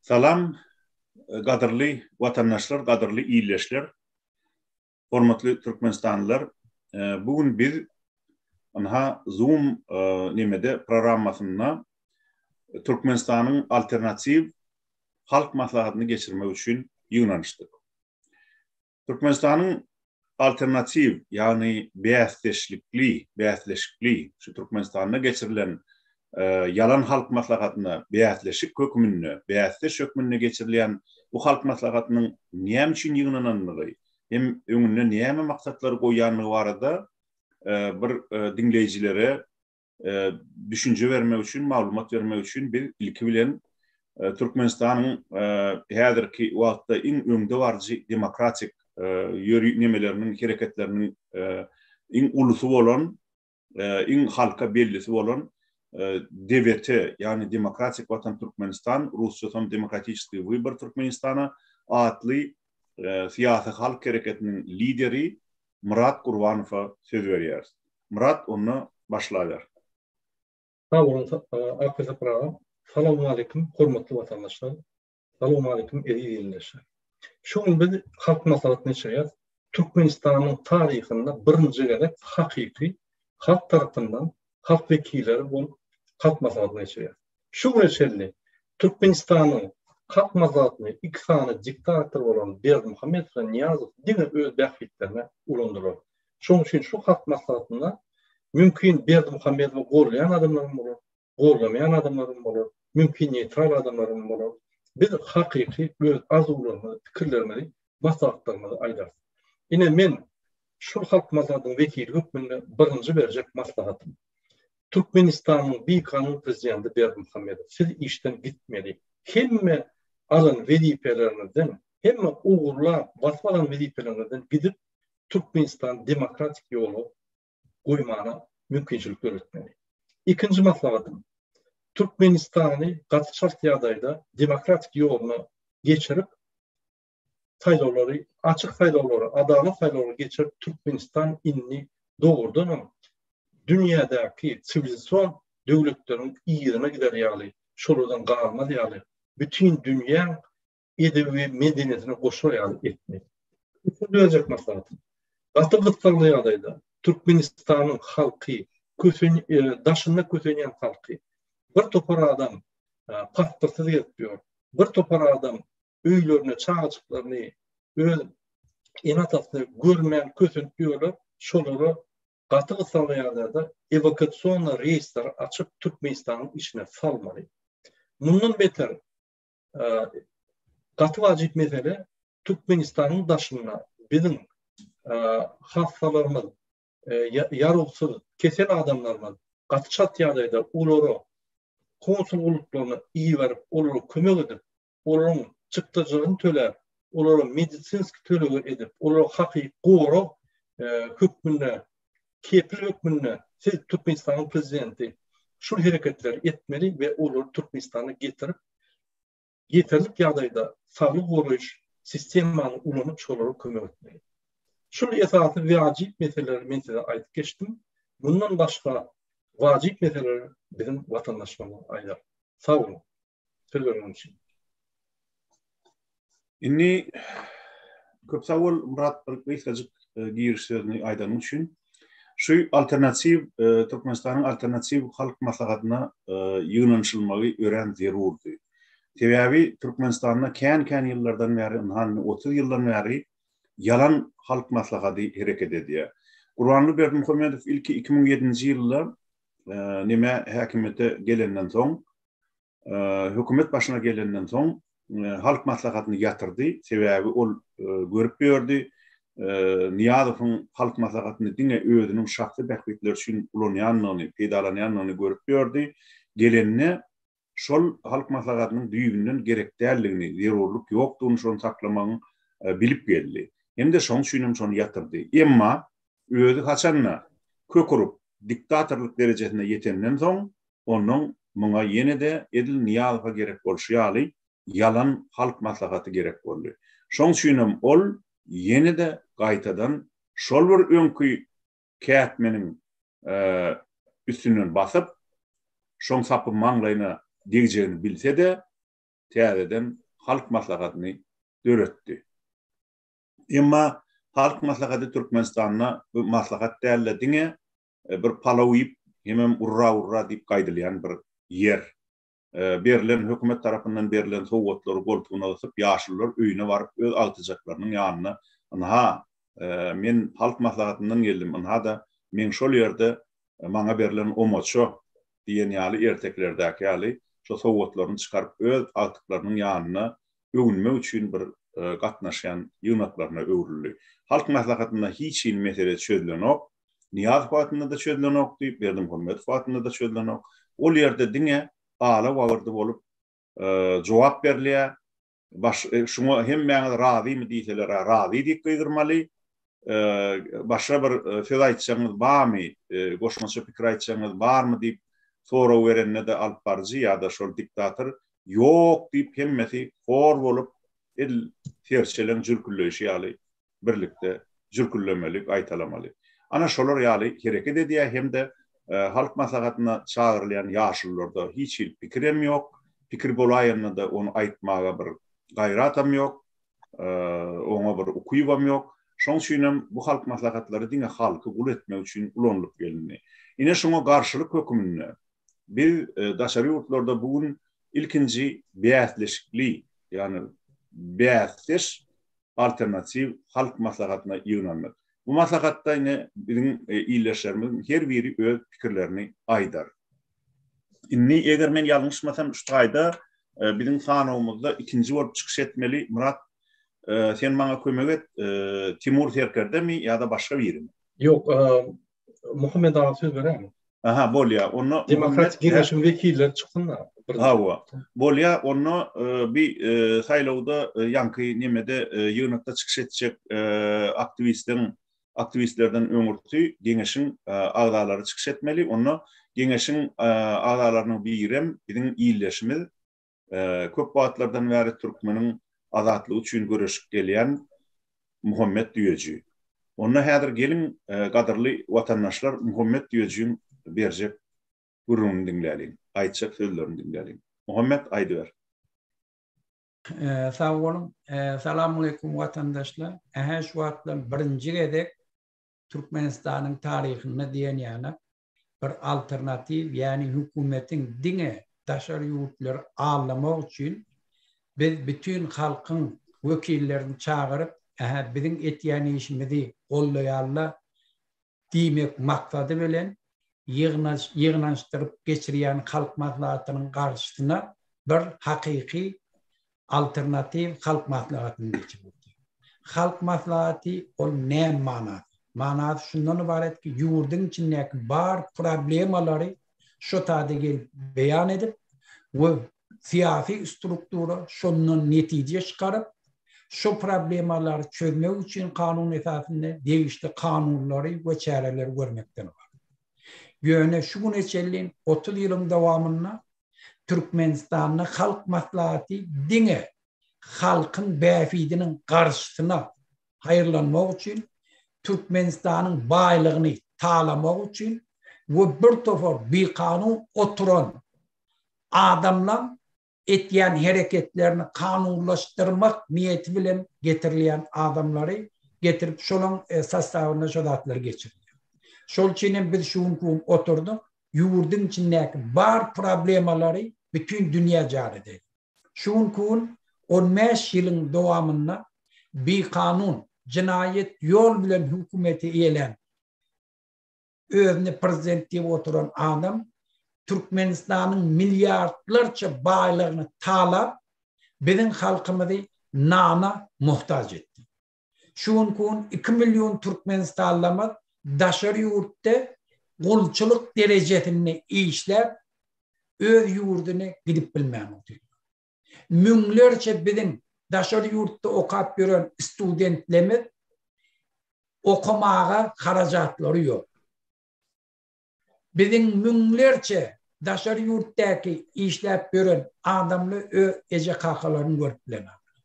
Salam gadyrly watandaşlar, gadyrly ildeşler, hormatly türkmenistanlylar. Bu gün biz ynha Zoom nemede programmasynda Türkmenistanyň alternatiw Halk Maslahatyny geçirmek üçin ýygnanyşdyk. Türkmenistanyň alternatiw, ýagny bäsdeşlikli, bäsleşikli, şu Türkmenistanda geçirilen ýalan Halk Maslahatyna bäsleşik hökmünde, bäsdeş hökmünde geçirilýän bu Halk Maslahatynyň näme üçin ýygnanandygy hem öňünde näme maksatlary goýýandygy barada bir diňleýjilere düşünje bermek üçin, maglumat bermek üçin biz ilki bilen Türkmenistanyň häzirki wagtda iň öňdebaryjy demokratik ýöri nemeleriniň, hereketleriniň iň ulusy bolan, iň halka bellisi bolan DWT, ýagny Demokratik Watan Türkmenistan, rusçasam Demokratiçeskiý wybor Türkmenistana atly syýasy halk hereketiniň lideri Myrat Gurbanowa söz berýäris. Myrat onda başlaber. Sag boluň Arka Sapar aga. Salowmaleýkim hormatly watandaşlar. Salowmaleýkim eziz ildeşler. Şu gün biz Halk Maslahatyny geçirýäris. Türkmenistanyň taryhynda birinji gezek hakyky halk tarapyndan halk wekilleri bolup Halk Maslahatyny geçirýäris. Şu güne çenli Türkmenistanyň Halk Maslahatyny iki sany diktator bolan Berdimuhamedow bilen Nyýazow diňe öz bähbitlerine ulandylar. Şonuň üçin şu Halk Maslahatynda mümkin Berdimuhamedowy goldaýan adamlaram bolar, goldamaýan adamlaram bolar, mümkin neýtral adamlaram bolar. Biz hakyky öz arzuwlarymyzy, pikirlerimizi, maslahatlarymyzy aýdarys. Ine men şul Halk Maslahatynyň wekili hökmünde birinji berjek maslahatym. Türkmenistanyň bikanun prezidenti Berdimuhamedow, siz işden gitmeli. Hemme alan wezipeleriňizden, hemme ogurlap, basyp alan wezipeleriňizden gidip, Türkmenistany demokratik ýola goýmana mümkinçilik döretmeli. Ikinji maslahatym, Türkmenistany gaty çalt ýagdaýda demokratik ýoluna geçirip, saýlawlary, açyk saýlawlary, adalat saýlawlary geçirip, Türkmenistan indi dogrudanam dünýädäki siwilizasion döwletleriň yzyna gider ýaly, şolardan galmaz ýaly, bütin dünýäň edebi we medeniýetine goşar ýaly etmeli. Üçünji berjek maslahatym, gaty gyssagly ýagdaýda Türkmenistanyň halky, kösen, daşynda kösenýän halky, bir topar adam pasportsyz gezip ýör, bir topar adam öýlerine çagajyklaryny, öz ene-atasyny görmän kösenip ýörler, şolara gaty gyssagly ýagdaýda ewakuasionna reýsleri açyp Türkmenistanyň içine salmaly. Mundan beter gaty wajyp mesele Türkmenistanyň daşynda biziň hassalarymyz, ýarawsyz kesel adamlarymyz gaty çalt ýagdaýda olara konsul gulluklaryna iberip, olara kömek edip, olaryň çykdajylaryny töläp, olara medisinski tölegi edip, olara hakyky gorag hökmünde, kepil hökmünde siz Türkmenistanyň prezidenti şul hereketleri etmeli we olary Türkmenistana getirip, ýeterlik ýagdaýda saglygy goraýyş sistemany ulanyp şolara kömek etmeli. Şul esasy wajyp meseleleri men size aýdyp geçdim. Mundan başga wajyp meseleleri biziň watandaşlarymyz aýdar. Sag boluň. Söz bereniň üçin. Indi köp sag bol Myrat bir gysgajyk e, giriş sözüni aýdanyň üçin. Şu alternatiw e, Türkmenistanyň alternatiw halk maslahatyna e, ýygnanyşylmagy örän zerurdy. Sebäbi Türkmenistanda kän-kän ýyllardan bäri, ynha indi 30 ýyldan bäri ýalan halk maslahady hereket edýär. Gurbanguly Berdimuhamedow ilki 2007-nji ýylda neme häkimiýete gelenden soň hökümet başyna gelenden soň Halk Maslahatyny ýatyrdy. Sebäbi ol görüp ýördi, Nyýazowyň Halk Maslahatyny diňe özüniň şahsy bähbitleri üçin ulanýandygyny, peýdalanýandygyny görüp ýördi. Gelende şol Halk Maslahatynyň düýbünden gerek däldigini, zerurlyk ýokdugyny şony saklamagyň bilip geldi. Hem-de şonuň üçin hem şony ýatyrdy. Emma özi haçan-da kök urup, diktatorlyk derejesine ýetenden soň, Onnoň muňa ýene-de edil Nyýazowa gerek bolşy ýaly ýalan Halk Maslahaty gerek boldy. Şoň üçinem ol ýene-de gaýtadan şol bir öňki kätmeniň üstünden basyp, şoň sapy maňlaýyna degjegini bilse-de, täzeden Halk Maslahatyny döretdi. Emma Halk Maslahaty Türkmenistanda bu maslahat däl-de diňe bir palaw iýip hemem urra-urra diýip gaýdylýan bir ýer. Berlen hökümet tarapyndan berlen sowgatlary goltugyna gysyp ýaşulular öýüne baryp öz agtyjaklarynyň ýanyna ynha men Halk Maslahatyndan geldim ynha-da meň şol ýerde maňa berlen omaça diýen ýaly ertekilerdäki ýaly şo sowgatlaryny çykaryp öz agtyklarynyň ýanynda öwünmek üçin bir gatnaşýan ýygnaklaryna öwrüldi. Halk Maslahatynda hiç hili mesele çözülenok. Nyýazow wagtynda-da çözülenokdy, Berdimuhamedow wagtynda-da çözülenok. Ol ýerde diňe ala-wagyrdy bolup jogap berilýär. Baş şuňa hemmäňiz razymy diýseler-ä razy diýip gygyrmaly. Başga bir söz aýtjagyňyz barmy, goşmaça pikir aýtjagyňyz barmy diýip sorag berende-de alyp baryjy ýa-da şol diktator ýok diýip hemmesi hor bolup edil serçeleň jürkülleýşi ýaly birlikde jürküllemeli, gaýtalamaly. Ana şolar ýaly hereket edýär hem-de Halk Maslahatyna çagyrylýan ýaşulularda hiç hili pikirem ýok, pikir bolaýanda-da ony aýtmaga bir gaýratam ýok, oňa bir ukybam ýok. Şoň üçinem bu Halk Maslahatlary diňe halky gul etmek üçin ulanylyp gelindi. Ine şoňa garşylyk höküminde biz daşary ýurtlarda bu gün ilkinji bäsleşikli, ýagny bäsdeş alternatiw Halk Maslahatyna ýygnandyk. Bu maslahatda ine biziň ildeşlerimiziň her biri öz pikirlerini aýdar. Indi eger men ýalňyşmasam şu taýda biziň sanawymyzda ikinji bolup çykyş etmeli Myrat sen maňa kömek et Timur serkerdemi ýa-da başga birimi? Ýok Muhammet aga söz beräýiň. Aha bolýa onda Demokratik geňeşiň wekilleri çyksyn-da. Hawa. Bolýa onda bi saýlawda ýaňky nemede ýygnakda çykyş etjek aktiwistleriň aktiwistlerden öňürti geňeşiň agzalary çykyş etmeli. Onda geňeşiň agzalarynyň birem biziň ildeşimiz köp wagtlardan bäri türkmeniň azatlygy üçin göreşip gelýän Muhammet Düýeji. Onda häzir geliň gadyrly watandaşlar Muhammet Düýejiň berjek gürrüňini diňläliň, aýtjak sözlerini diňläliň. Muhammet aýdyber. Sag boluň. Salamaleýkum watandaşlar. Ähä şu wagtlar birinji gezek Türkmenistanyň taryhynda diýen ýaly bir alternatiw, ýagny hökümetiň diňe daşary ýurtlary aldamak üçin biz bütin halkyň wekillerini çagyryp, ähä biziň etýän işimizi goldaýarlar diýmek maksady bilen ýygnanyşdyryp geçirýän Halk Maslahatynyň garşysyna bir hakyky alternatiw Halk Maslahatyny geçirildi. Halk Maslahaty ol näme manasy? Manasy şundan ybarat ki, ýurduň içindäki bar problemalary şo taýda gelip beýan edip we syýasy struktura şondan netije çykaryp, şo problemalary çözmek üçin kanun esasynda degişli kanunlary we çäreleri görmekden ybarat. Ýöne şu güne çenli 30 ýylyň dowamynda Türkmenistanda Halk Maslahaty diňe halkyň bähbidiniň garşysyna haýyrlanmak üçin, Türkmenistanyň baýlygyny talamak üçin we bir topar bikanun oturan adamlaň etýän hereketlerini kanunlaşdyrmak niýeti bilen getirilýän adamlary getirip şolaň sostawynda şo zatlar geçirilýär. Şol üçin hem biz şu günki gün oturdyk, ýurduň içindäki bar problemalary bütin dünýä jar edeli. Şu günki gün 15 ýylyň dowamynda bikanun, jenaýat ýol bilen hökümeti eýelän özüni prezident diýip oturan adam Türkmenistanyň milliardlarça baýlygyny talap, biziň halkymyzy nana muhtaç etdi. Şu günki gün 2 million türkmenistanlymyz daşary ýurtda gulçulyk derejesinde işläp, öz ýurduna gidip bilmän otyrlar. Müňlerçe biziň daşary ýurtda okap ýören studentlerimiz okamaga harajatlary ýok. Biziň müňlerçe daşary ýurtdaky işläp ýören adamlar öz eje-kakalaryny görüp bilenoklar.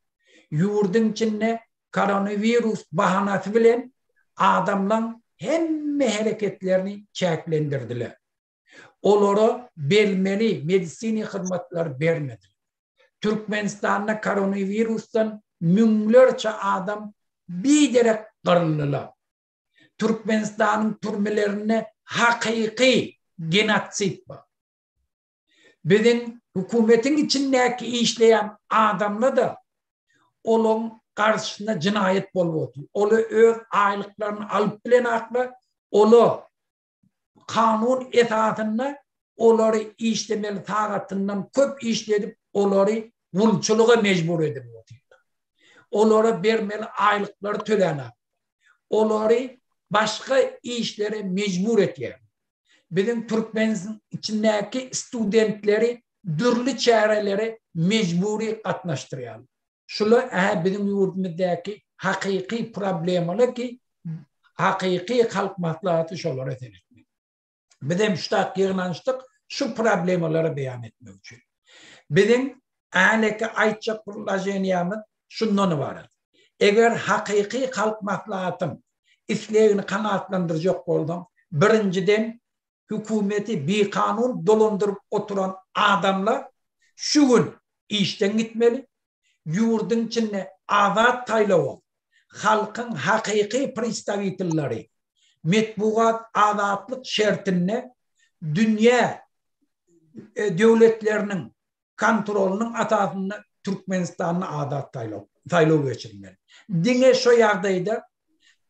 Ýurduň içinde koronawirus bahanasy bilen adamlaň hemme hereketlerini çäklendirdiler. Olara bermeli medisini hyzmatlary bermediler. Türkmenistanda koronawirusdan müňlerçe adam biderek gyryldylar. Türkmenistanyň türmelerinde hakyky genotsid bar. Biziň hökümetiň içindäki işleýän adamlar-da olaň garşysyna jenaýat bolup otyr. Ola öz aýlyklaryny alyp bilenaklar, ola kanun esasynda olary işlemeli sagatyndan köp işledip, olary gulçulyga mejbur edip otyrlar. Olara bermeli aýlyklary tölänak. Olary başga işlere mejbur etýär. Biziň Türkmenistanyň içindäki studentleri dürli çärelere mejbury gatnaşdyrýarlar. Şular ä biziň ýurdumyzdaky hakyky problemalar ki, hakyky halk maslahaty şolara seretmek. Bizem şu tak ýygnanyşdyk şu problemalary beýan etmek üçin. Biziň äleki aýtjak predloženiýamyz şundan ybarat. Eger hakyky halk maslahatyň islegini kanagatlandyrjak bolsaň, birinjiden hökümeti bikanun dolandyryp oturan adamlar şu gün işden gitmeli, ýurduň içinde azat saýlawa, halkyň hakyky predstawitellary, metbugat azatlyk şertinde dünýä döwletleriniň kontrolynyň esasynda Türkmenistanda azat saýlaw saýlaw geçirilmeli. Diňe şo ýagdaýda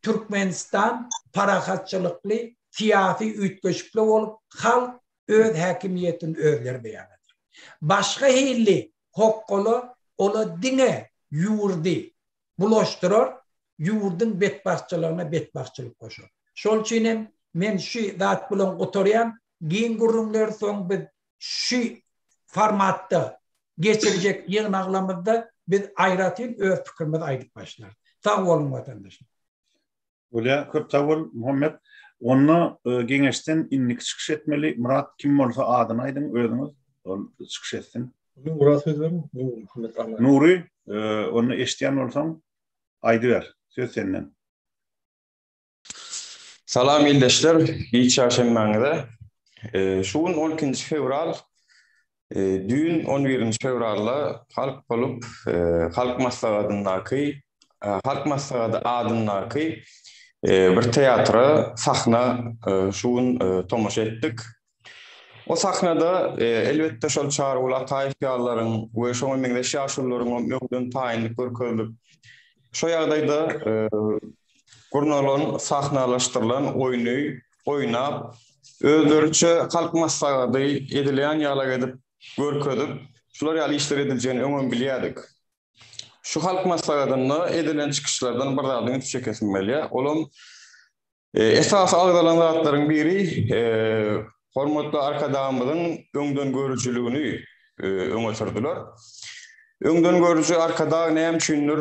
Türkmenistan parahatçylykly syýasy üýtgeşikli bolup, halk öz häkimiýetini özleri beýan eder. Başga hilli hokgala ola diňe ýurdy bulaşdyrar, ýurduň betbagtçylygyna betbagtçylyk goşar. Şol üçin hem men şu zat bilen gutarýan, giň gürrüňleri soň biz şu formatda geçirjek ýygnaglamyzda biz aýratyn öz pikirimizi aýdyp başlarys. Sag boluň watandaşlar. Bolýa, köp sag bol Muhammet. Onda geňeşden indiki çykyş etmeli Myrat kim bolsa adyny aýdyň özüňiz ol çykyş etsin. Nura söz beriň Nury Muhammet Annaýew. Nury onda eşidýän bolsaň aýdyber söz senden. Salam ildeşler, giç çarşenbäňize. Şu gün on ikinji fewral, düýn on birinji fewralda halk bolup Halk Maslahatyndaky Halk Maslahaty adyndaky bir teatra sahna şu gün tomaşa etdik. O sahnada elbetde şol Çaryguly Ataýew ýalylaryň we şoňa meňzeş ýaşulularyň hem öňden taýynlyk görkezilip, şo ýagdaýda gurnalan, sahnalaşdyrylan oýny oýnap, özleriçe halk maslahady edilýän ýalak edip görkezip, şular ýaly işler ediljegini öňem bilýärdik. Şu halk maslahatynda edilen çykyşlardan bir zady üns çekesim gelýär. Olam Esasy agzalan zatlaryň biri hormatly Arkadagymyzyň öňdengörüjiligini öňe sürdüler. Öňdengörüji Arkadag näme üçindir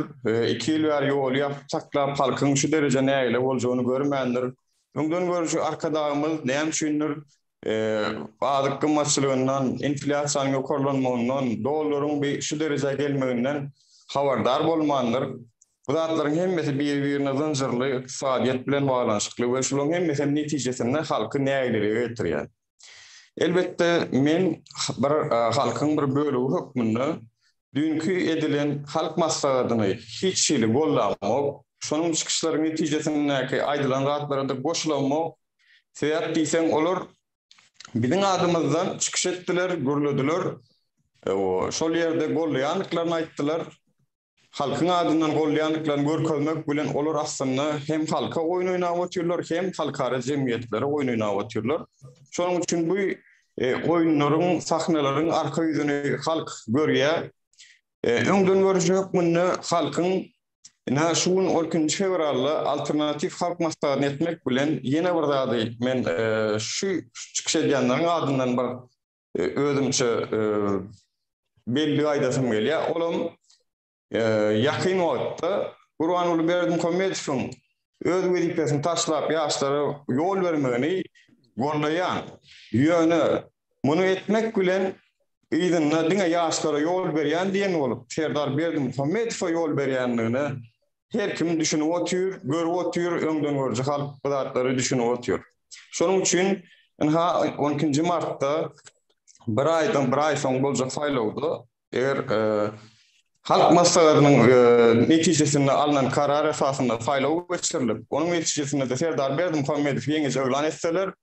iki ýyl bäri ýoly ýapyp saklap halkyň şu dereje nägile boljagyny görmändir. Öňdengörüji Arkadagymyz näme üçindir azyk gymmatçylygyndan, inflýasiýanyň ýokarlanmagyndan, dollaryň bi şu derejä gelmeginden habardar bolmandyr. Bu zatlaryň hemmesi biri-birine zynjyrly ykdysadyýet bilen baglanyşykly we şularyň hemmesi hem netijesinde halky nägilelige getirýär. Elbetde, men bir halkyň bir bölegi hökmünde düýnki edilen Halk Maslahatyny hiç hili gollamok, şonuň çykyşlaryň netijesindäki aýdylan zatlara-da goşulamok. Sebäp diýseň, olar biziň adymyzdan çykyş etdiler, gürlediler, şol ýerde gollaýandyklaryny aýtdylar. Halkyň adyndan golýandyklaryny görkezmek bilen olar aslynda hem halka oýun oýnap otyrlar, hem halkara jemgyýetlere oýun oýnap otyrlar. Şonuň üçin bu oýunlaryň, sahnalaryň arka ýüzüni halk görýär. Öňdengörüji hökmünde halkyň ynha şu gün on ikinji fewralda alternatiw halk maslahatyny etmek bilen ýene bir zady men şu çykyş edýänleriň adyndan bir özümçe bellik aýdasym gelýär. Olam ýakyn wagtda Gurbanguly Berdimuhamedowyň öz wezipesini taşlap ýaşlara ýol bermegini goldaýan. Ýöne muny etmek bilen yzynda diňe ýaşlara ýol berýän diýen bolup Serdar Berdimuhamedowa ýol berýändigine Her kim düşünip otyr, görüp otyr, öňdengörüji halk bu zatlary düşünip otyr. Şonuň üçin ynha on ikinji martda bir aýdan bir aý soň boljak saýlawda. Eger Halk Maslahatynyň netijesinde alnan karar esasynda saýlaw geçirilip, onuň netijesinde-de Serdar Berdimuhamedow ýeňiji yglan etseler,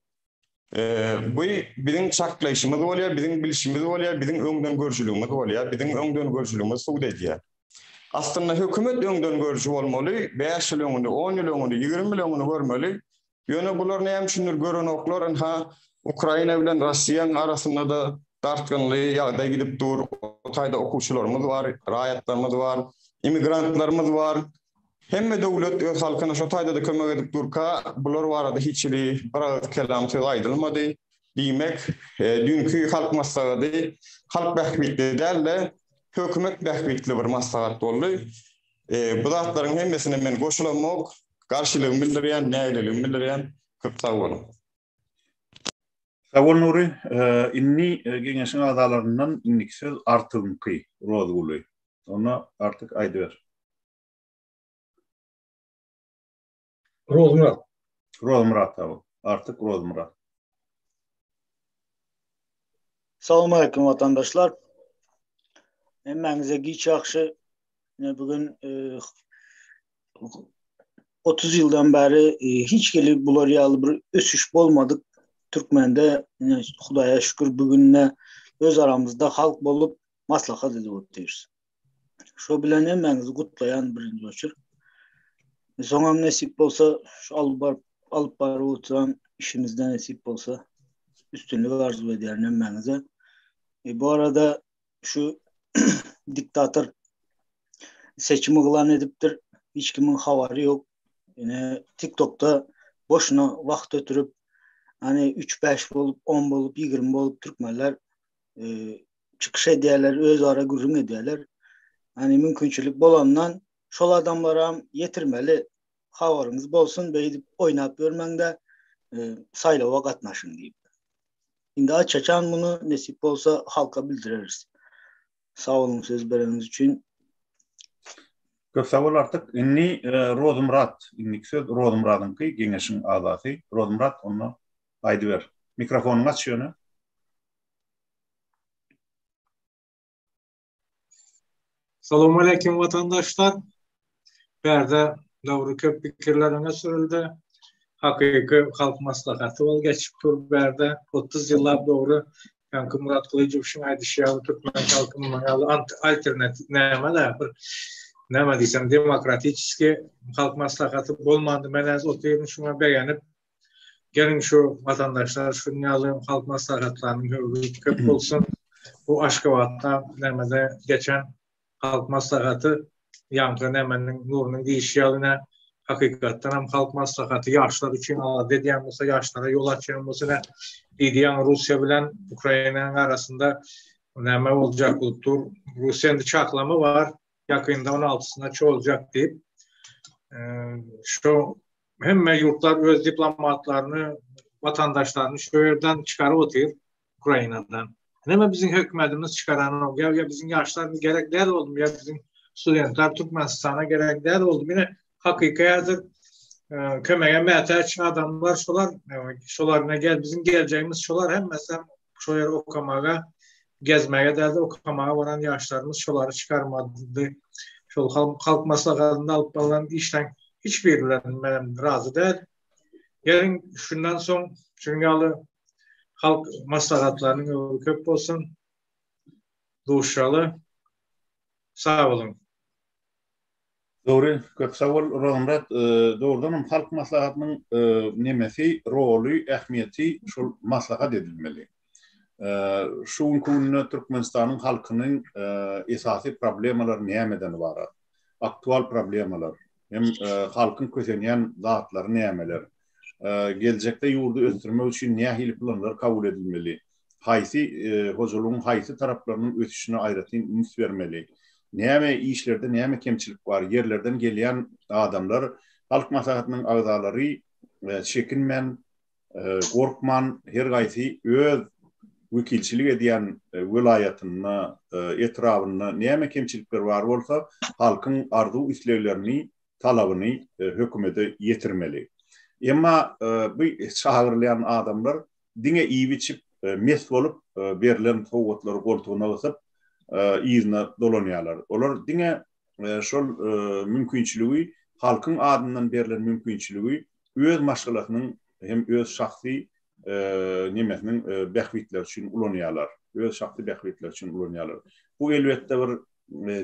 bu biziň çaklaýşymyz bolýar, biziň bilşimiz bolýar, biziň öňdengörüjiligimiz bolýar, biziň öňdengörüjiligimiz subut edýär. Aslynda hökümet öňdengörüji bolmaly, bäş ýyl öňüni, on ýyl öňüni, 20 ýyl öňüni görmeli. Ýöne bular näme üçindir görenoklar, ynha Ukraina bilen Russiýanyň arasynda-da dartgynly ýagdaý gidip dur, o taýda okuwçylarymyz bar, raýatlarymyz bar, immigrantlarymyz bar. Hemme döwlet öz halkyna şo taýda-da kömek edip durka, bular barada hiç hili bir agyz kelam söz aýdylmady. Diýmek, düýnki Halk Maslahaty halk bähbitli däl-de, hökümet bähbitli bir maslahat boldy. Bu zatlaryň hemmesine men goşulamok. Garşylygymy bildirýän, nägileligimi bildirýän. Köp sag boluň. Sag bol Nury. Indi geňeşiň agzalaryndan indiki söz Artygyňky, Rozguly. Onda Artyk aýdyber. Rozmyrat. Rozmyrat sag bol. Artyk Rozmyrat. Salowmaleýkim watandaşlar. Hemmäňize giç ýagşy. Ine bugün 30 ýyldan bäri hiç hili bular ýaly bir ösüş bolmadyk türkmende ine Hudaýa şükür bugün öz aramyzda halk bolup maslahat edip otyrys. Şo bilen hemmäňizi gutlaýan birinji oçur. Soňam nesip bolsa şu alyp baryp alyp baryp oturan işimizde nesip bolsa üstünlik arzuw edýärin hemmäňize. E, bu arada şu diktator seçim yglan edipdir. Hiç kimiň habary ýok. Ine TikTokda boşuna wagt ötürip, hani 3-5 bolup, 10 bolup, 20 bolup türkmenler e, çykyş edýärler, öz ara gürrüň edýärler. Hani mümkinçilik bolandan şol adamlaram ýetirmeli. Habaryňyz bolsun, beýdip oýnap ýörmäň-de, e, saýlawa gatnaşyň diýip. Indi aç-açan muny nesip bolsa halka bildireris. Sag boluň söz bereniňiz üçin. Köp sag bol Artyk. Indi e, Rozymyrat, indiki söz Rozymyradyňky, geňeşiň agzasy. Rozymyrat, onda aýdyber. Mikrofonyňy aç ýöne. Salowmaleýkim watandaşlar. Bärde dogry köp pikirler öňe sürüldi. Hakyky halk maslahaty bolup geçip dur bärde. 30 ýyllap dogry ýaňky Murat Gylyjowyň aýdyşy ýaly türkmen halky munuň ýaly alternatiw näme-de bir näme diýsem demokratiçeskiý halk maslahaty bolmandy. Men häzir otyryn şuňa begenip Geliň şu watandaşlar şunuň ýaly halk maslahatlarynyň höwri köp bolsun. Bu Aşgabatda nämede geçen halk maslahaty ýaňky nämeniň Nurynyň diýişi ýaly nä hakykatdan hem halk maslahaty ýaşlar üçin alada edýän bolsa, ýaşlara ýol açýan bolsa nä diýdi ýaňy Russiýa bilen Ukrainanyň arasynda näme boljak bolup dur. Russiýa indi çaklama bar, ýakynda 16-syna çoljak diýip. Şu Hemme ýurtlar öz diplomatlaryny, watandaşlaryny şu ýerden çykaryp otyr, Ukrainadan. Näme biziň hökümetimiz çykaranok, ýa ýa biziň ýaşlarymyz gerek däl boldumy, ýa biziň studentler Türkmenistana gerek däl boldumy? Ine, hakyky häzir e, kömege mätäç adamlar şolar, şolar ne gel biziň geljegimiz şolar hemmesi şo ýere okamaga, gezmäge däl-de okamaga baran ýaşlarymyz şolary çykarmalydy. Şol halk maslahatynda alyp barlan işleň hiç biri bilen menem razy däl. Geliň şundan soň şunuň ýaly halk maslahatlarynyň öwri köp bolsun. Duşaly. Sag boluň. Dogry, köp sag bol Rozmyrat. Dogrudan hem Halk Maslahatynyň nemesi, roly, ähmiýeti şol maslahat edilmeli. Şu günki günde Türkmenistanyň halkynyň esasy problemalary nämeden ybarat? Aktual problemalar hem halkyň kösenýän zatlary nämeler? Geljekde ýurdy ösdürmek üçin nähili planlar kabul edilmeli? Haýsy hojalygyň haýsy taraplarynyň ösüşine aýratyn üns bermeli? Näme işlerde näme kemçilik bar? Ýerlerden gelýän adamlar, Halk Maslahatynyň agzalary çekinmän, gorkman her gaýsy öz wekilçilik edýän welaýatynda, etrabynda näme kemçilikler bar bolsa, halkyň arzuw-isleglerini talabyny hökümete ýetirmeli. Emma bu çagyrylýan adamlar diňe iýip-içip, mes bolup, berlen sowgatlary goltugyna gysyp, yzyna dolanýarlar. Olar diňe şol mümkinçiligi, halkyň adyndan berlen mümkinçiligi öz maşgalasynyň hem öz şahsy nemesiniň bähbitleri üçin ulanýarlar. Öz şahsy bähbitleri üçin ulanýarlar. Bu elbetde bir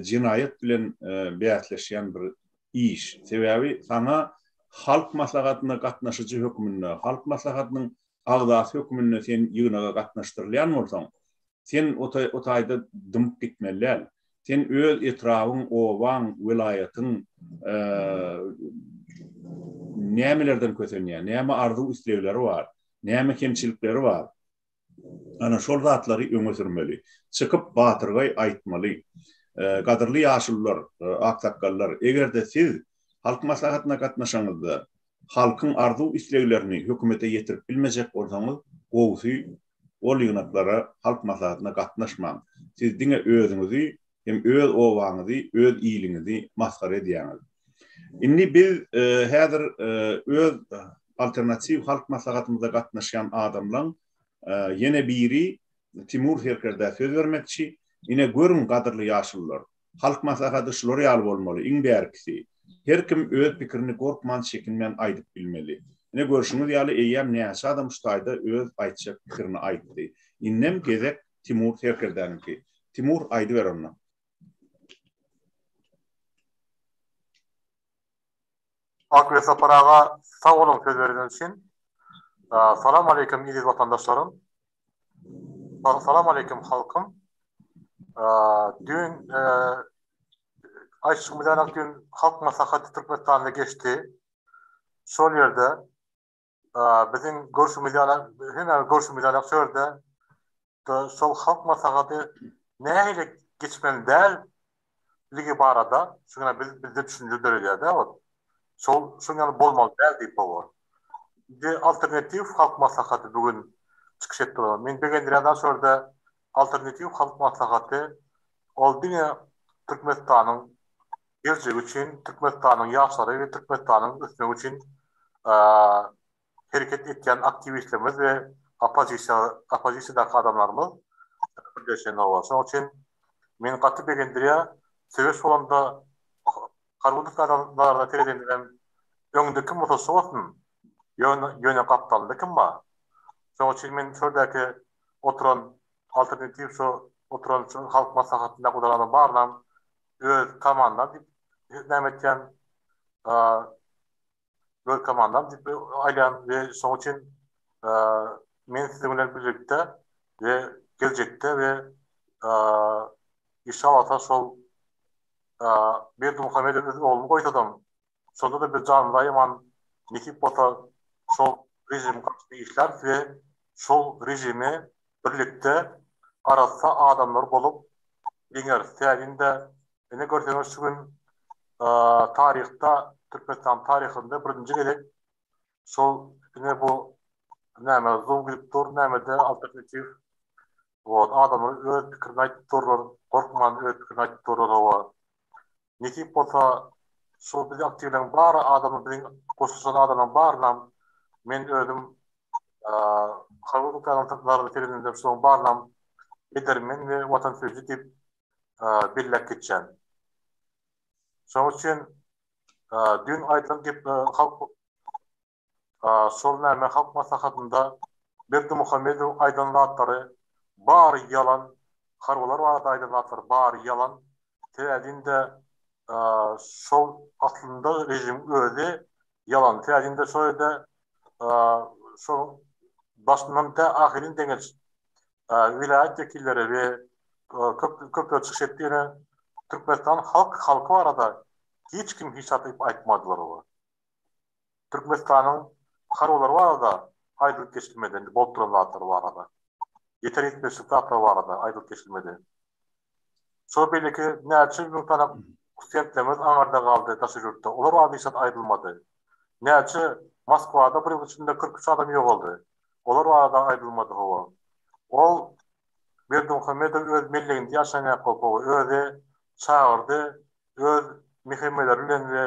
jenaýat bilen bäsleşýän bir iş. Sebäbi saňa Halk Maslahatyna gatnaşyjy hökmünde, Halk Maslahatynyň agzasy hökmünde sen ýygnaga gatnaşdyrylýan bolsaň, sen o taýda dymyp gitmeli däl. Sen öz etrabyň, obaň, welaýatyň nämelerden kösenýär, näme arzuw-islegleri bar, näme kemçilikleri bar, ana şol zatlary öňe sürmeli. Çykyp batyrgaý aýtmaly. Gadyrly ýaşulular, aksakgallar, eger-de siz Halk Maslahatyna gatnaşaňyzda halkyň arzuw-isleglerini hökümete ýetirip bilmejek bolsaňyz, gowusy ol ýygnaklara, Halk Maslahatyna gatnaşmaň. Siz diňe özüňizi hem öz obaňyzy, öz iliňizi masgara edýäňiz. Indi biz häzir öz alternatiw Halk Maslahatymyza gatnaşýan adamlaň ýene biri Timur serkerdä söz bermekçi. Ine görüň gadyrly ýaşulular. Halk maslahaty şular ýaly bolmaly, iň bärkisi, her kim öz pikirini gorkman-çekinmän aýdyp bilmeli. Ine görşüňiz ýaly eýýäm näçe adam şu taýda öz aýtjak pikirini aýtdy. Indem gezek Timur serkerdäniňki. Timur aýdyber onda. Ak Sapar aga sag boluň söz bereniňiz üçin. Salam aleýkum eziz watandaşlarym. Salam aleýkum halkym. Düýn aýtşymyz ýaly düýn halk maslahaty Türkmenistanda geçdi. Şol ýerde biziň görşümiz ýaly, hemmämiz görşümiz ýaly şu ýerde şol halk maslahaty nähili geçmeli däl ligi barada şuňa biz bizde düşünje döredýär-dä ol. Şol şuň ýaly bolmaly däl diýip hawa. Indi alternatiw halk maslahaty bu gün çykyş etdi olar. Meni begendirýän zat şu ýerde alternatiw halk maslahaty ol diňe Türkmenistanyň geljegi üçin, Türkmenistanyň ýaşlary we Türkmenistanyň ösmegi üçin hereket etýän aktiwistlerimiz we oppozisiýa oppozisiýadaky adamlarymyz birleşen oba. Şonuň üçin meni gaty begendirýär. Söweş bolanda harby nukdaýnazardan seredende hem öňde kim bolsa şo bolsun, ýöne ýöne gapdalynda kim bar? Şonuň üçin men şu ýerdäki oturan alternatiw şu oturan şu halk maslahatyndaky oturan adam barynam öz komandam diýip näme etýän öz komandam diýip aýdýan we şonuň üçin men siziň bilen birlikde we geljekde we inşallah şol Berdimuhamedow öz ogluny goýsadam şonda-da biz janymyzy aýaman nesip bolsa şol režimiň garşysyna işläris we şol režimi birlikde arassa adamlar bolup ýeňeris. Sebäbi Ine görseňiz şu gün taryhda Türkmenistan taryhynda birinji gezek şol ine bu näme zoom gidip dur nämede alternatiw wot adamlar öz pikirini aýdyp durlar gorkman öz pikirini aýdyp durlar hawa nesip bolsa şol biz aktiwleriň bary adamlar biziň goşulyşan adamlaryň barynam men özüm harby nukdaýnazardan seredende şolaryň barynam edermen we watansöýüji diýip belläp geçýän. Şonuň üçin düýn aýdylan gep halk şol näme halk maslahatynda Berdimuhamedowyň aýdan zatlary bary ýalan, harbylar barada aýdan zatlary bary ýalan. Sebäbi-de şol aslynda režimiň özi ýalan. Sebäbi-de şol ýerde şonuň başyndan tä ahyryna deňeç welaýat wekilleri we köp köpler çykyş etdi ýöne Türkmenistan halk halky barada hiç kim hiç zat aýtmadylar olar. Türkmenistanyň harbylary barada aýdylyp geçilmedi indi bolup duran zatlar barada. Ýeter ýetmezçilik zatlar barada aýdylyp geçilmedi. Şol beýleki näçe müň sany studentlerimiz aňarda galdy daşary ýurtda olar barada hiç zat aýdylmady. Näçe Moskwada bir ýyl içinde 43 adam ýogaldy. Olar barada aýdylmady hawa. Ol Berdimuhamedow öz melleginde ýaşan ýakow hawa özi çagyrdy öz mehemeleri bilen we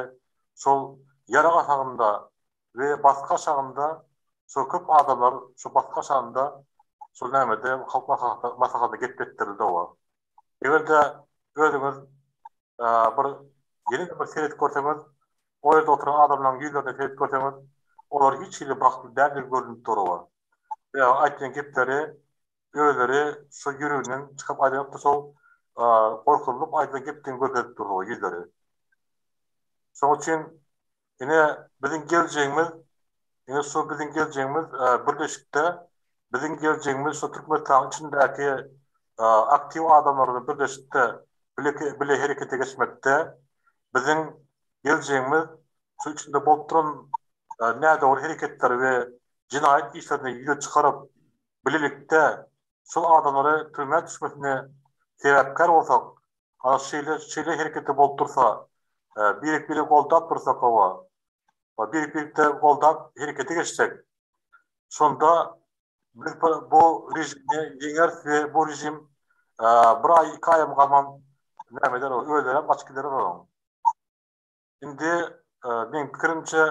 şol ýarag aşagynda we basgy aşagynda şol köp adamlar şo basgy aşagynda şol nämede halk maslahatynda gepletdirildi hawa. Eger-de özüňiz bir ýene-de bir seredip görseňiz, o ýerde oturan adamlaryň ýüzlerine seredip görseňiz, olar hiç hili bagtly däldigi görünip dur. Sebäbi aýtýan gepleri özleri şu ýüreginden çykyp aýdanokda şol gorkuzylyp aýdylan gepdigini görkezip dur ýüzleri. Şonuň üçin ine biziň geljegimiz ine şu biziň geljegimiz birleşikde biziň geljegimiz şu Türkmenistanyň içindäki aktiw adamlar bilen birleşikde bile bile herekete geçmekde biziň geljegimiz şu içinde bolup duran nädogry hereketleri we jenaýat işlerini ýüze çykaryp bilelikde şol adamlary türmä düşmesine sebäpkär bolsak, ana şeýle şeýle hereketde bolup dursa, birek-biregi goldap dursak hawa, birek-birek goldap herekete geçsek, şonda biz bu režimi ýeňeris we bu režim bir aý, iki aýam galman näme eder, özlerem gaçyp gider olaryň. Indi meň pikirimçe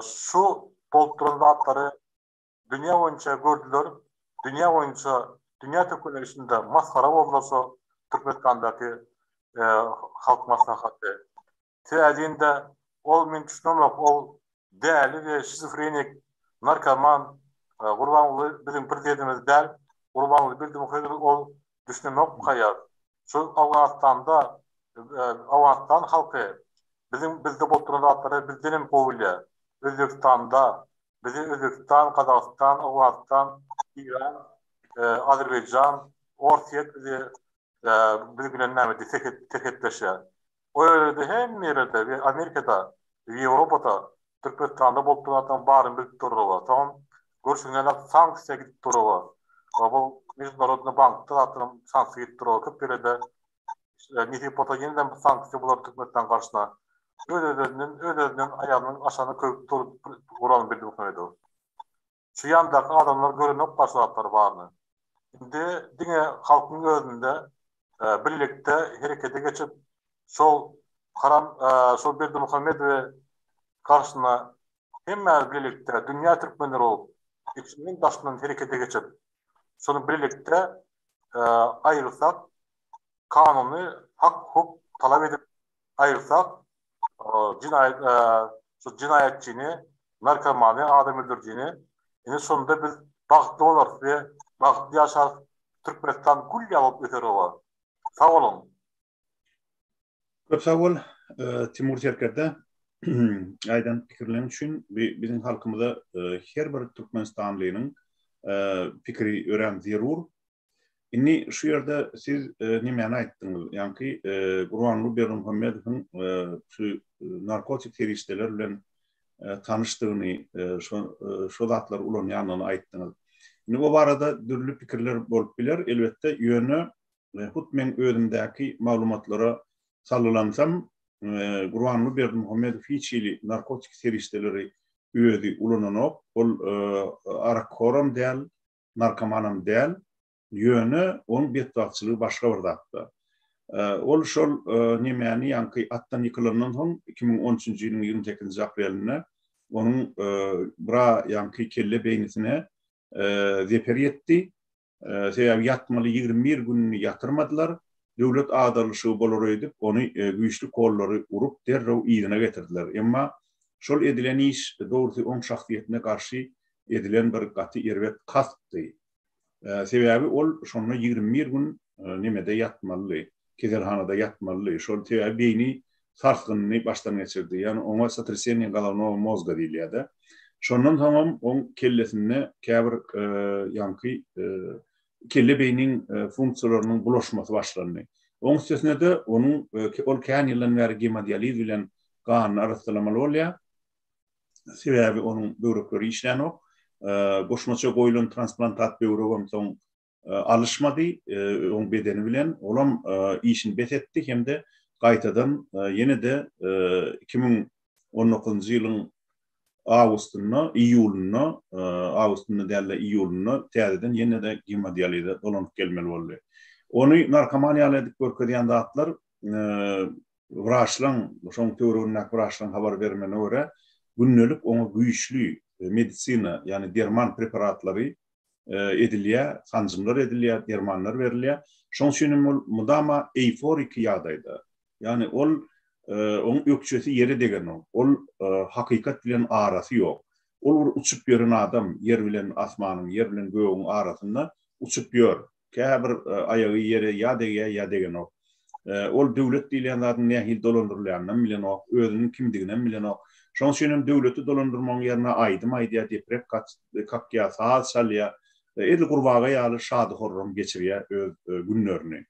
şu bolup duran zatlary dünýä boýunça gördüler, dünýä boýunça, dünýä türkmenleri içinde masgara boldular şo Türkmenistandaky Halk Maslahaty. Sebäbi-de ol men düşünemok, ol däli we şizofrenik, narkoman Gurbanguly biziň prezidentimiz däl, Gurbanguly Berdimuhamedow ol düşünemok haýal. Şu Owganystanda Owganystan halky biziň bizde bolup duran zatlary bizdenem gowy bilýär. Özbegistanda Bizi Özbegistan, Gazagystan, Owganystan, Iran, Azerbaýjan, Orsýet bizi biz bilen näme diýip serhetleşýär. O ýerlerde hemme ýerlerde we Amerikada, Ýewropada Türkmenistanda bolup duran zatlaryň baryny bilip durlar. Soňam görşüňiz ýaly sanksiýa gidip durlar. Bu Международный bankda zatlaryň sanksiýa gidip durlar. Köp ýerlerde nesip bolsa ýene-de sanksiýa bolar Türkmenistanyň garşyna. Öz-özünden, öz-özünden aýagynyň aşagyna köwüp dur Gurban Berdimuhamedow. Şu ýandaky adamlar görenok başga zatlary baryny. Indi diňe halkyň özünde birlikde herekete geçip şol haram şol Berdimuhamedowy garşyna hemmämiz birlikde dünýä türkmenleri bolup içinden daşyndan herekete geçip şony birlikde aýyrsak kanuny hak hukuk talap edip aýyrsak, jenaýat şu jenaýatçyny, narkomany, adam öldürijini, ine şonda biz bagtly bolarys we bagtly ýaşarys, Türkmenistan gül ýaly bolup öser oba. Sag boluň. Köp sag bol, Timur serkerde. Aýdan pikirleriň üçin. Biziň halkymyza her bir türkmenistanlynyň pikiri örän zerur. Indi şu ýerde siz nemäni aýtdyňyz? Ýaňky Gurbanguly Berdimuhamedowyň şu narkotik serişdeler bilen tanyşdygyny, şo şo zatlary ulanýandygyny aýtdyňyz. Indi o barada dürli pikirler bolup biler, elbetde, ýöne hut meň özümdäki maglumatlara salgylansam, Gurbanguly Berdimuhamedow hiç hili narkotik serişdeleri özi ulananok. Ol arakhoram däl, narkomanam däl, ýöne onuň betbagtçylygy başga bir zatda. Ol şol nemäni ýaňky atdan ýykylandan soň 2013-nji ýylyň 28-nji aprelinde onuň bira ýaňky kelle beýnisine zeper ýetdi. Sebäbi ýatmaly 21 gününi ýatyrmadylar. Döwlet agdarylyşygy bolar öýdüp, ony güýçli kollary urup derrew yzyna getirdiler. Emma şol edilen iş dogrusy oň şahsyýetine garşy edilen bir gaty erbet kastdy. Sebäbi ol şonda 21 gün nemede ýatmalydy, keselhanada ýatmalydy. Şol sebäbi beýni sarsgynyny başdan geçirdi. Ýagny oňa sotrýaseniýe golownogo mozga diýilýär-de. Şondan soňam oň kellesinde käbir ýaňky kelle beýniň funksiýalarynyň bulaşmasy başlandy. Oň üstesine-de onuň ol kän ýyldan bäri gemodializ bilen ganyny arassalamaly bolýar. Sebäbi onuň böwrekleri işlänok. Goşmaça goýlan transplantat böwregem soň alyşmady oň bedeni bilen. Olam işini bes etdi hem-de gaýtadan ýene-de 2019-njy ýylyň awgustynda, iýulynda, awgustynda däl-de iýulynda täzeden ýene-de gemodialize dolanyp gelmeli boldy. Ony narkoman ýaly edip görkezýän zatlar wraçlaň, şoň töweregindäki wraçlaň habar bermegine görä, gündelik oňa güýçli medisina, ýagny derman preparatlary. edilýär, sanjymlar edilýär, dermanlar berilýär. Şonuň üçin hem ol mydama eýforiki ýagdaýda. Ýagny ol oň ökjesi ýere degenok. Ol hakykat bilen arasy ýok. Ol bir uçup ýören adam, ýer bilen asmanyň, ýer bilen gögüň arasynda uçup ýör. Käbir aýagy ýere ýa degýär, ýa degenok. Ol döwlet diýilýän zadyň nähili dolandyrylýanynam bilenok, özüniň kimdiginem bilenok. Şonuň üçin hem döwleti dolandyrmagyň ýerine aýdym aýdýar, deprek kakýar, saz çalýar. Edil gurbaga ýaly şady-horram geçirýär öz günlerini.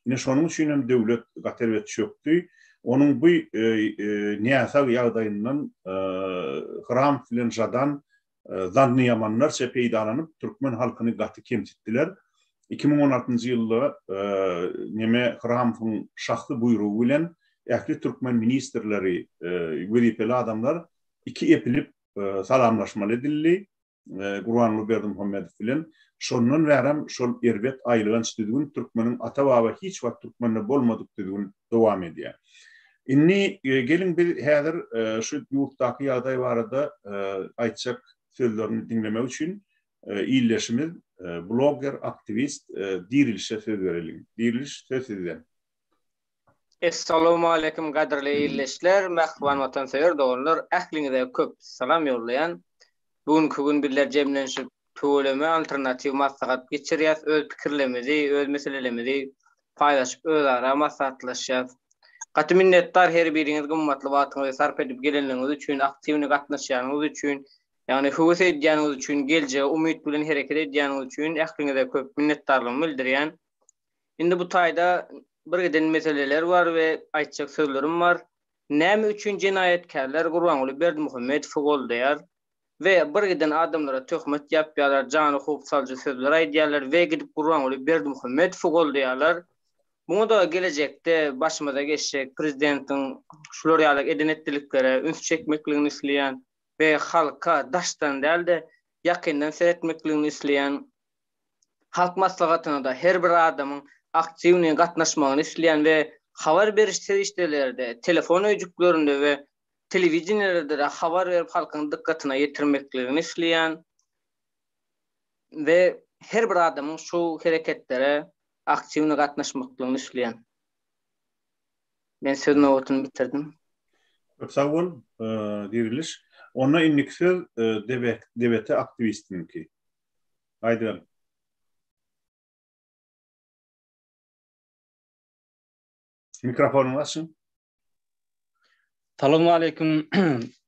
Ine şonuň üçin hem döwlet gaty erbet çökdi. Onuň bu näsag ýagdaýyndan Hramow bilen Žadan zannyýamanlarça peýdalanyp, türkmen halkyny gaty kemsitdiler. 2016-njy ýylda neme Hramowyň şahsy buýrugy bilen ähli türkmen ministrleri, wezipeli adamlar iki epilip salamlaşmaly edildi. Gurbanguly Berdimuhamedow bilen. Şondan bärem şol erbet aýylganç düzgün türkmeniň ata-baba hiç wagt türkmende bolmadyk düzgün dowam edýär. Indi geliň biz häzir şu ýurtdaky ýagdaý barada aýtjak sözlerini diňlemek üçin ildeşimiz bloger, aktiwist Dirilişe söz bereliň. Diriliş söz sizde. Essalawmaleýkim gadyrly ildeşler, mähriban watansöýer doganlar, ähliňize köp salam ýollaýan. Bu günki gün bizler jemlenşip tüweleme alternatiw maslahat geçirýäs, öz pikirlerimizi, öz meselelerimizi paýlaşyp özara maslahatlaşýas. Gaty minnetdar her biriňiz gymmatly wagtyňyzy sarp edip gelenligiňiz üçin, aktiwny gatnaşýanyňyz üçin, ýagny höwes edýäniňiz üçin, geljege umyt bilen hereket edýäniňiz üçin ähliňize köp minnetdarlygymy bildirýän. Indi bu taýda bir giden meseleler bar we aýtjak sözlerim bar. Näme üçin jenaýatkärler Gurbanguly Berdimuhamedowy goldaýar we bir giden adamlara töhmet ýapýarlar, jana howp salyjy sözler aýdýarlar we gidip Gurbanguly Berdimuhamedowy goldaýarlar. Muňa-da gelejekde başymyza geçjek prezidentiň şular ýaly eden-etdiliklere üns çekmekligini isleýän we halka daşdan däl-de ýakyndan seretmekligini isleýän Halk Maslahatyna-da her bir adamyň aktiwnyý gatnaşmagyny isleýän we habar beriş serişdelerde, telefon öýjüklerinde we telewideniýelerde-de habar berip halkyň dykgatyna ýetirmekligini isleýän we her bir adamyň şu hereketlere aktiwnyý gatnaşmaklygyny isleýän. Men söz nobatyny bitirdim. Köp sag bol, Diriliş. Onda indiki söz DBT aktiwistiniňki. Aýdyber. Mikrofonyňyzy açyň. Salowmaleýkim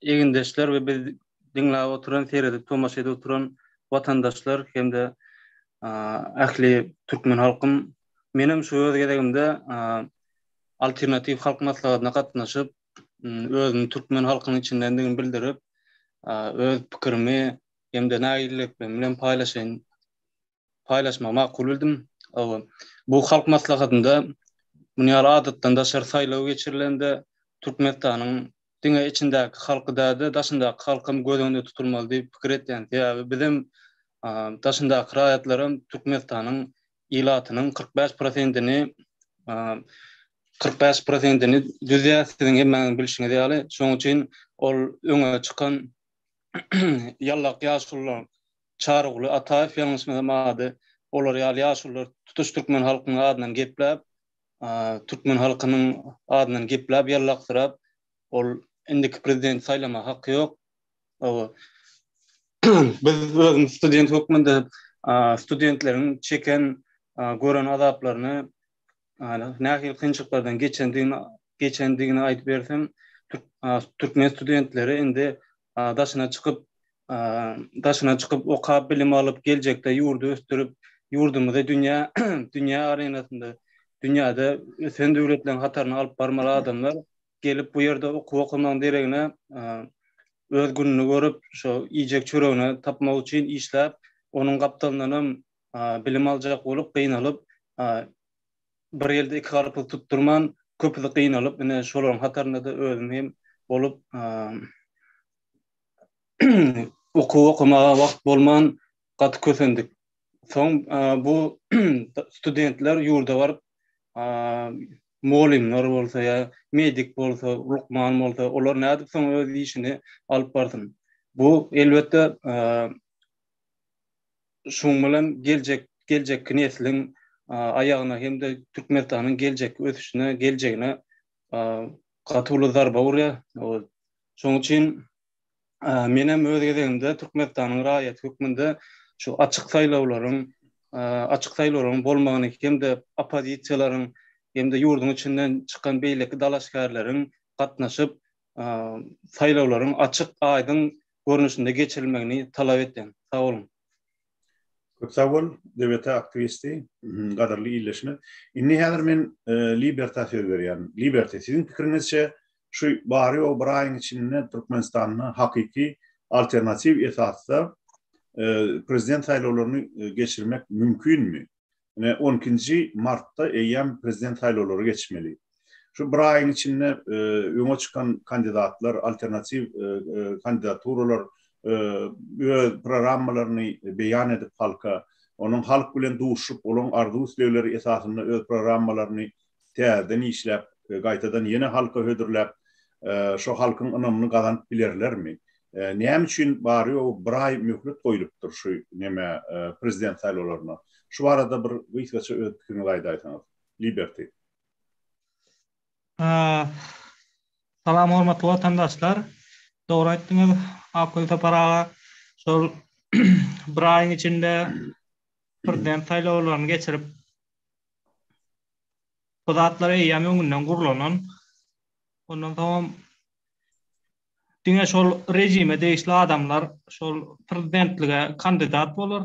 egindeşler we biz diňläp oturan, seredip tomaşa edip oturan watandaşlar hem-de ähli türkmen halkym. Menem şu öz gezegimde Alternatiw halk maslahatyna gatnaşyp, özümi türkmen halkynyň içindendigini bildirip, öz pikirimi hem-de nägileliklerimi bilen paýlaşaýyn, paýlaşmagy makul bildim. Hawa, bu Halk Maslahatynda muny ýaly adatdan daşary saýlaw geçirilende Türkmenistanyň diňe içindäki halky däl-de, daşyndaky halkam göz öňünde tutulmaly diýip pikir etýän. Sebäbi bizem daşyndaky raýatlaram Türkmenistanyň ilatynyň 45 prosentini 45 prosentini düzýär, siziň hemmäňiziň bilşiňiz ýaly. Şonuň üçin ol öňe çykan ýallak ýaşulular Çaryguly Ataýew ýalňyşmasam ady, olar ýaly ýaşulular tutuş türkmen halkynyň adyndan gepläp, türkmen halkynyň adyndan gepläp ýallaksyrap, ol indiki prezidenti saýlamaga haky ýok. Hawa. Biz özümiz student hökmünde studentleriň çeken, gören azaplaryny nähili kynçylyklardan geçendigini geçendigini aýdyp bersem, türkmen studentleri indi daşyna çykyp daşyna çykyp okap bilim alyp geljekde ýurdy ösdürip ýurdumyzy dünýä dünýä arenasynda dünýäde ösen döwletleriň hataryna alyp barmaly adamlar gelip bu ýerde okuw okamagyň deregine öz gününi görüp şo iýjek çöregini tapmak üçin işläp onuň gapdalyndanam bilim aljak bolup gynalyp bir ýerde iki garpyz tutdurman köpüsi gynalyp ine şolaryň hatarynda-da özüm hem bolup okuw okamaga wagt bolman gaty kösendik. Soň bu studentler ýurda baryp mugallymlar bolsa ýa medik bolsa, lukman bolsa, olar nädip soň öz işini alyp barsyn? Bu elbetde. Şuň bilen geljek geljekki nesliň aýagyna hem-de Türkmenistanyň geljekki ösüşine, geljegine gaty uly zarba urýar. Şonuň üçin men hem öz gezegimde Türkmenistanyň raýaty hökmünde şu açyk saýlawlaryň açyk saýlawlaryň bolmagyny hem-de oppozisiýalaryň hem-de ýurduň içinden çykan beýleki dalaşgärleriň gatnaşyp saýlawlaryň açyk, aýdyň görnüşinde geçirilmegini talap etýän. Sag boluň. Köp sag bol, DWT aktiwisti, gadyrly ildeşimiz. Indi häzir men Liberta söz berýän. Liberty, siziň pikiriňizçe şu bary-ýogy bir aýyň içinde Türkmenistanda hakyky alternatiw esasda prezident saýlawlaryny geçirmek mümkinmi? Ine, on ikinji martda eýýäm prezident saýlawlary geçmeli. Şu bir aýyň içinde öňe çykan kandidatlar, alternatiw kandidaturalar öz programmalaryny beýan edip halka, onuň halk bilen duşup, olaryň arzuw-islegleri esasynda öz programmalaryny täzeden işläp, gaýtadan ýene halka hödürläp, şo halkyň ynamyny gazanyp bilerlermi? Näme üçin bary-ýogy bir aý möhlet goýlupdyr şu nämä prezident saýlawlaryna? Şu barada bir gysgaça öz pikiriňizi aýdaýsaňyz. Liberty. Salam hormatly watandaşlar. Dogry aýtdyňyz Akgül Sapar aga. Şol bir aýyň içinde prezident saýlawlaryny geçirip bu zatlar eýýäm öňünden gurlanan. Ondan soňam diňe şol režime degişli adamlar şol prezidentlige kandidat bolar.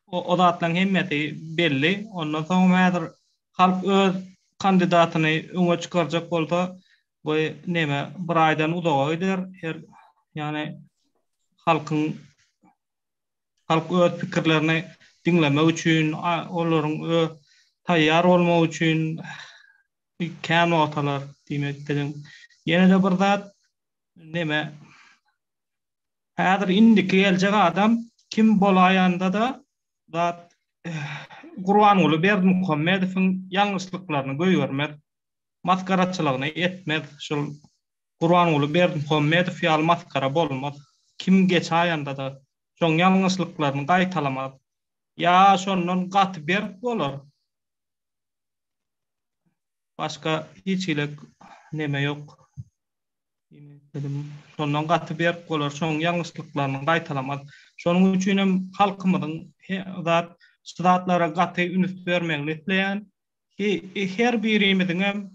O, o zatlaryň hemmesi belli. Ondan soňam häzir halk öz kandidatyny öňe çykarjak bolsa, bu neme bir aýdan uzaga gider. Her ýani halkyň Halk öz pikirlerini diňlemek üçin, olaryň öz taýýar bolmagy üçin kän wagt alar diýmek isledim. Ýene-de bir zat, neme, häzir indiki geljek adam kim bolaýanda-da zat Gurbanguly Berdimuhamedowyň ýalňyşlyklaryny goýbermez, masgaraçylygyny etmez. Şol Gurbanguly Berdimuhamedow ýaly masgara bolmaz. Kim geçaýanda-da, şoň ýalňyşlyklaryny gaýtalamaz. Ýa şondan gaty berk bolar. Başga hiç hili neme ýok. Şondan gaty berk bolar, şoň ýalňyşlyklaryny gaýtalamaz. Şonuň üçin hem halkymyzyň zat şu zatlara gaty üns bermegini isleýän. Her birimiziňem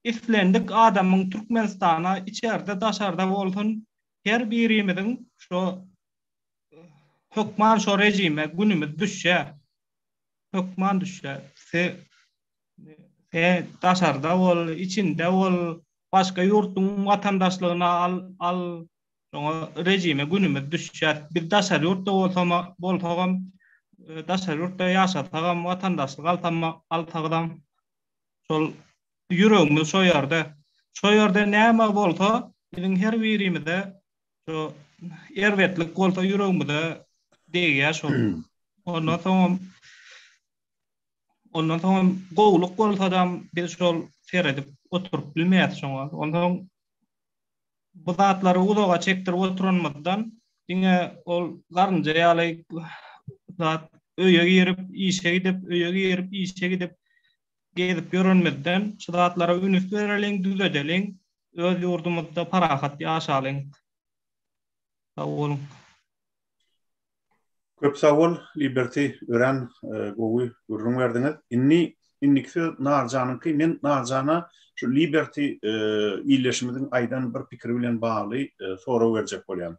islendik adamyň Türkmenistana içerde daşarda bolsun her birimiziň şo hökman şo rejime günümiz düşýär. Hökman düşýär. Se se daşarda bol, içinde bol, başga ýurduň watandaşlygyny al al şoňa rejime günümiz düşýär. Biz daşary ýurtda bolsam bolsagam daşary ýurtda ýaşasagam watandaşlyk alsam alsagam şol ýüregimiz şo ýerde. Şo ýerde näme bolsa biziň her birimize şo erbetlik bolsa ýüregimize degýär şol. Ondan soňam ondan soňam gowulyk bolsadam biz şol seredip oturyp bilmeýäs şoňa. Onsoň bu zatlary uzaga çekdirip oturanymyzdan diňe ol garynja ýaly zat öýe girip, işe gidip, öýe girip, işe gidip gezip ýörenimizden şu zatlara ünüs bereliň, düzedeliň, öz ýurdumyzda parahat ýaşalyň. Sag boluň. Köp sag bol Liberty örän gowy gürrüň berdiňiz. Indi indiki söz Narjanyňky. Men Narjana şu Liberty ildeşimiziň aýdan bir pikiri bilen bagly sorag berjek bolýan.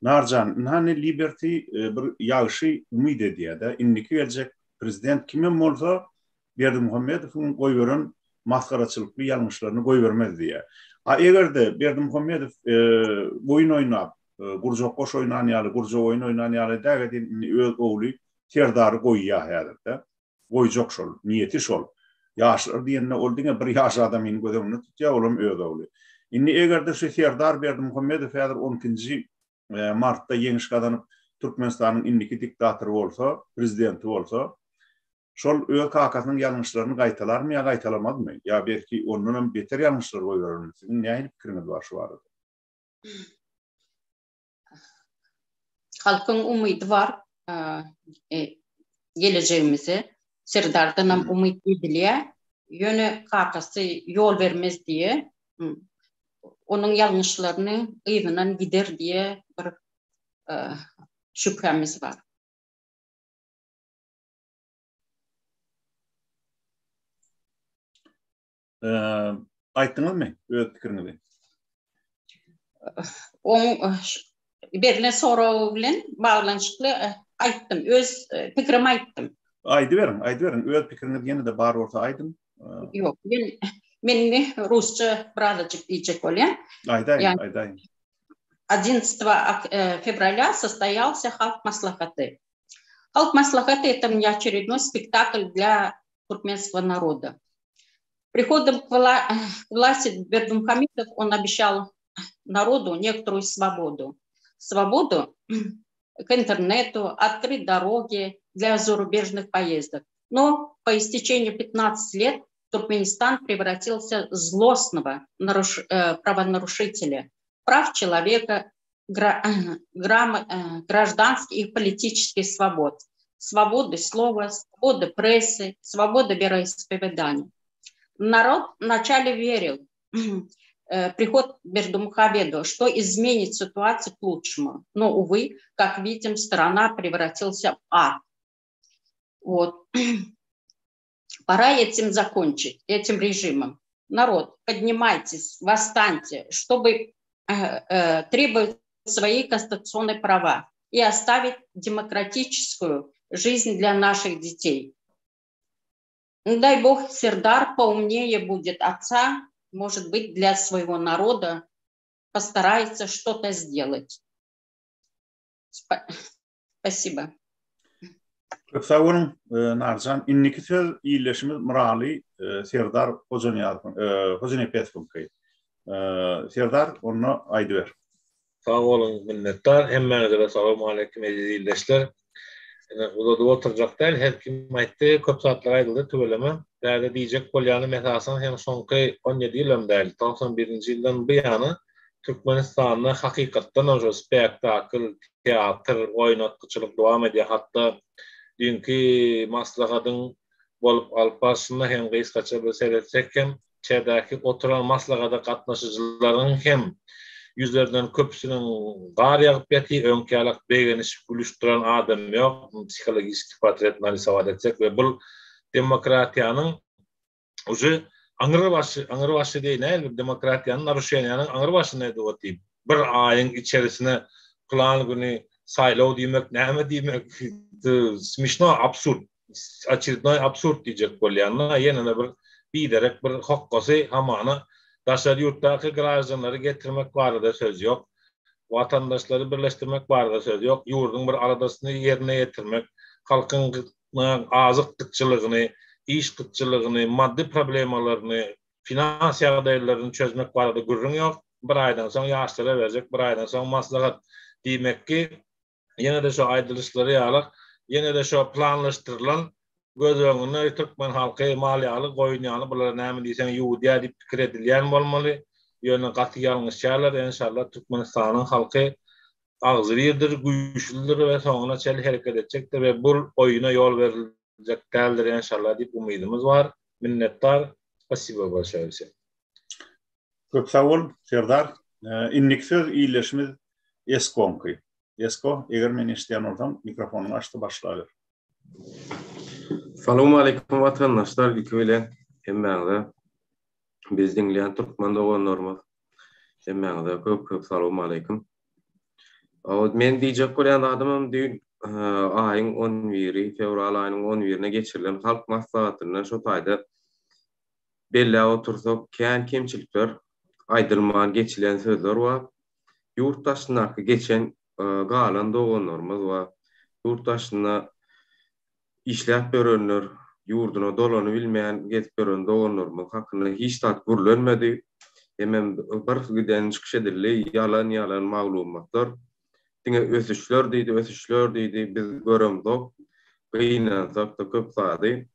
Narjan, ynha indi Liberty bir ýagşy umyt edýär-de, indiki geljek prezident kimem bolsa Berdimuhamedowyň goýberen masgaraçylykly ýalňyşlaryny goýbermez diýýär. A eger-de Berdimuhamedow oýun oýnap, gurjak goş oýnan ýaly, gurjak oýun oýnan ýaly edäge diýip indi öz ogly Serdary goýýar häzir-de. Goýjak şol, niýeti şol. Ýaşlar diýende ol diňe bir ýaş adamyny göz öňünde tutýar, olam öz ogly. Indi eger-de şu Serdar Berdimuhamedow häzir on ikinji martda ýeňiş gazanyp Türkmenistanyň indiki diktatory bolsa, prezidenti bolsa, Şol öz kakasynyň ýalňyşlaryny gaýtalarmy ýa gaýtalamazmy? Ýa belki ondanam beter ýalňyşlar goýberermi? Siziň nähili pikiriňiz bar şu barada? Halkyň umydy bar. gelejegimize Serdardanam umyt edilýär. Ýöne kakasy ýol bermez diýe, onuň ýalňyşlaryny yzyndan gider diýe bir şübhämiz bar. Aýtdyňyzmy öz pikiriňizi? Oň berlen soragy bilen baglanyşykly aýtdym, öz pikirimi aýtdym. Aýdyberiň, aýdyberiň, öz pikiriňiz ýene-de bar bolsa aýdyň. Ýok, men men indi rusça birazajyk diýjek bolýan. Aýdaýyň, aýdaýyň. Одиннадцатого февраля состоялся Halk Maslahaty. Halk Maslahaty это очередной спектакль для туркменского народа. Приходом к вла власти Бердымухамедов он обещал народу некоторую свободу. Свободу к интернету, открыть дороги для зарубежных поездок. Но по истечению 15 лет Туркменистан превратился в злостного наруш... правонарушителя прав человека, гра... грам... гражданских и политических свобод, свободы слова, свободы прессы, свободы вероисповедания. Народ вначале верил, приход Бердумухамедова, что изменит ситуацию к лучшему. Но, увы, как видим, страна превратилась в ад. Вот. Пора этим закончить, этим режимом. Народ, поднимайтесь, восстаньте, чтобы э, э, требовать свои конституционные права и оставить демократическую жизнь для наших детей. Дай бог, Сердар поумнее будет отца, может быть, для своего народа постарается что-то сделать. Спасибо. Köp sag boluň, Narjan. Indiki söz ildeşimiz Myraly Serdar Hojanyýazowyň, Hojanepesowyňky. Serdar, onda aýdyber. Sag boluň, minnetdar. Hemmäňize-de salowmaleýkim, eziz ildeşler. Ine, uzadyp oturjak däl, her kim aýtdy, köp zatlar aýdyldy, tüweleme. Bärde diýjek bolýanym esasan hem soňky 17 ýylam däl, 91-nji ýyldan bu ýana Türkmenistanda hakykatdanam şol spektakl, teatr, oýnatgyçylyk dowam edýär. Hatda düýnki maslahatyň bolup alyp barşyna hem gysgaça bir seretsek hem, Çädäki oturan maslahata gatnaşyjylaryň hem ýüzlerinden köpüsiniň gar ýagyp ýaty, öňki ýalak begenişip gülüşip duran adam ýok, psihologiçeskiý portret narisowat etsek we bul demokratiýanyň uje aňry başy, aňry başy deý näl bir demokratiýanyň naruşeniýanyň aňry başyny edip otyr. Bir aýyň içerisine pylan güni saýlaw diýmek näme diýmek, smişno absurd. Oçerednoý absurd diýjek bolýan-da, ýene-de bir biderek bir hokgasy hamana daşary ýurtdaky graždanlary getirmek barada söz ýok, watandaşlary birleşdirmek barada söz ýok, ýurduň bir aladasyny ýerine ýetirmek, halkyň azyk gytçylygyny, iş gytçylygyny, maddy problemalaryny, finans ýagdaýlaryny çözmek barada gürrüň ýok. Bir aýdan soň ýaşlara berjek, bir aýdan soň maslahat diýmek ki, Ýene-de şo aýdylyşlary ýaly, ýene-de şo planlaşdyrylan göz öňünde türkmen halky mal ýaly, goýun ýaly bulara näme diýseň ýuwudýar diýip pikir edilýän bolmaly. Ýöne gaty ýalňyşýarlar. Enşalla Türkmenistanyň halky agzybirdir, güýçlüdir we soňuna çenli hereket etjekdir we bul oýuna ýol beriljek däldir enşalla diýip umydymyz bar. Minnetdar. Spasibo bolşoýe wsem. Köp sag bol, Serdar. Indiki söz ildeşimiz Eskoňky. Esko, eger meni eşidýän bolsaň, mikrofonyňy aç-da başlaber. Salowmaleýkim watandaşlar ilki bilen hemmäňize bizi diňleýän türkmen doganlarymyz hemmäňize köp köp salowmaleýkim. Men diýjek bolýan zadymam düýn aýyň on biri fewral aýynyň on birine geçirilen halk maslahatynda şo taýda belläp otursak kän kemçilikler aýdylman geçilen sözler bar. Ýurt daşyndaky geçen galan doganlarymyz bar. Ýurt daşynda işläp ýörenler, ýurduna dolanybilmän gezip ýören doganlarymyz hakynda hiç zat gürlenmedi. Hemem bir giden çykyş edildi, ýalan-ýalan maglumatlar. Diňe ösüşler diýdi, ösüşler diýdi, biz göremzok. Gynansak-da köp zady.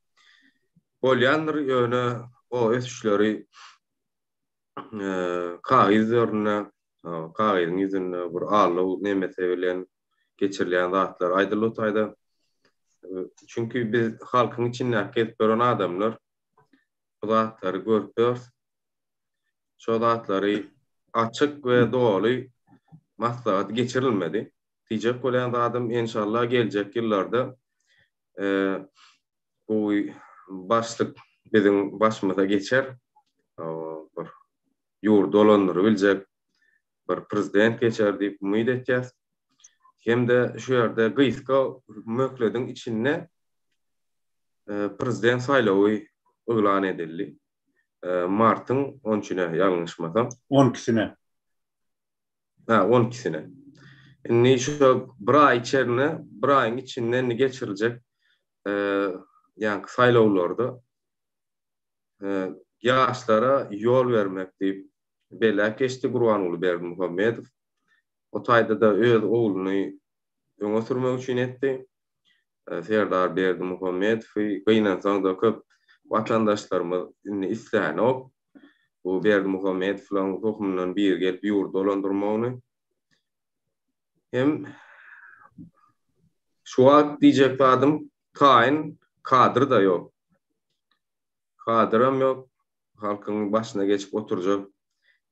Bolýandyr, ýöne o ösüşleri kagyz üzerinde, kagyzyň ýüzünde bir aldaw nemesi bilen. geçirilýän zatlar aýdyldy o taýda. Çünki biz halkyň içindäki gezip ýören adamlar bu zatlary görüp ýörüs. Şo zatlary açyk we doly maslahat geçirilmedi. Diýjek bolýan zadym enşalla geljek ýyllarda gowy başlyk biziň başymyza geçer. Bir ýurdy dolandyrybiljek bir prezident geçer diýip umyt etýäs. Hem-de şu ýerde gysga möhlediň içinde prezident saýlawy yglan edildi. Martyň on üçüne ýalňyşmasam. On ikisine. Ha, on ikisine. Indi şu bir aý içerinde, bir aýyň içinde indi geçiriljek ýaňky saýlawlarda ýaşlara ýol bermek diýip belläp geçdi Gurbanguly Berdimuhamedow. O taýda-da öz ogluny öňe sürmek üçin etdi. Serdar Berdimuhamedowy gynansaň-da köp watandaşlarymyz indi islänok. Bu Berdimuhamedowlaryň tohumyndan biri gelip ýurdy dolandyrmagyny. Hem şu wagt diýjek zadym taýyn kadr-da ýok. Kadram ýok, halkyň başyna geçip oturjak.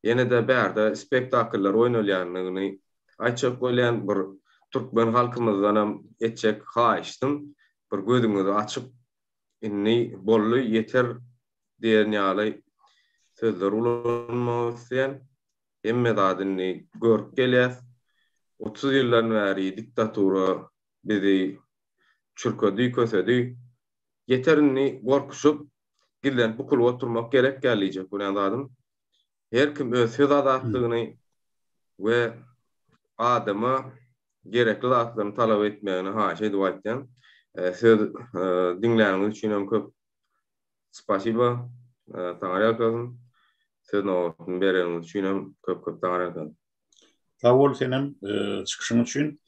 Ýene-de bärde spektakllar oýnalýandygyny aýtjak bolýan. Bir türkmen halkymyzdanam etjek haýyştym, bir gözüňizi açyp, indi boldy, ýeter diýen ýaly sözler ulanmak isleýän. Hemme zady indi görüp gelýäs. 30 ýyldan bäri diktatura bizi çürkedi, kösedi. Ýeter indi gorkuşyp, gizlenip bukulyp oturmak gerek däl diýjek bolýan zadym. Her kim öz söz azatlygyny we adama gerekli zatlaryny talap etmegini haýyş edip aýtýan. Söz diňläniňiz üçin hem köp spasiba. Taňryýalkasyn. Söz nobatyny bereniňiz üçin hem köp köp taňryýalkasyn. Sag bol senem çykyşyň üçin.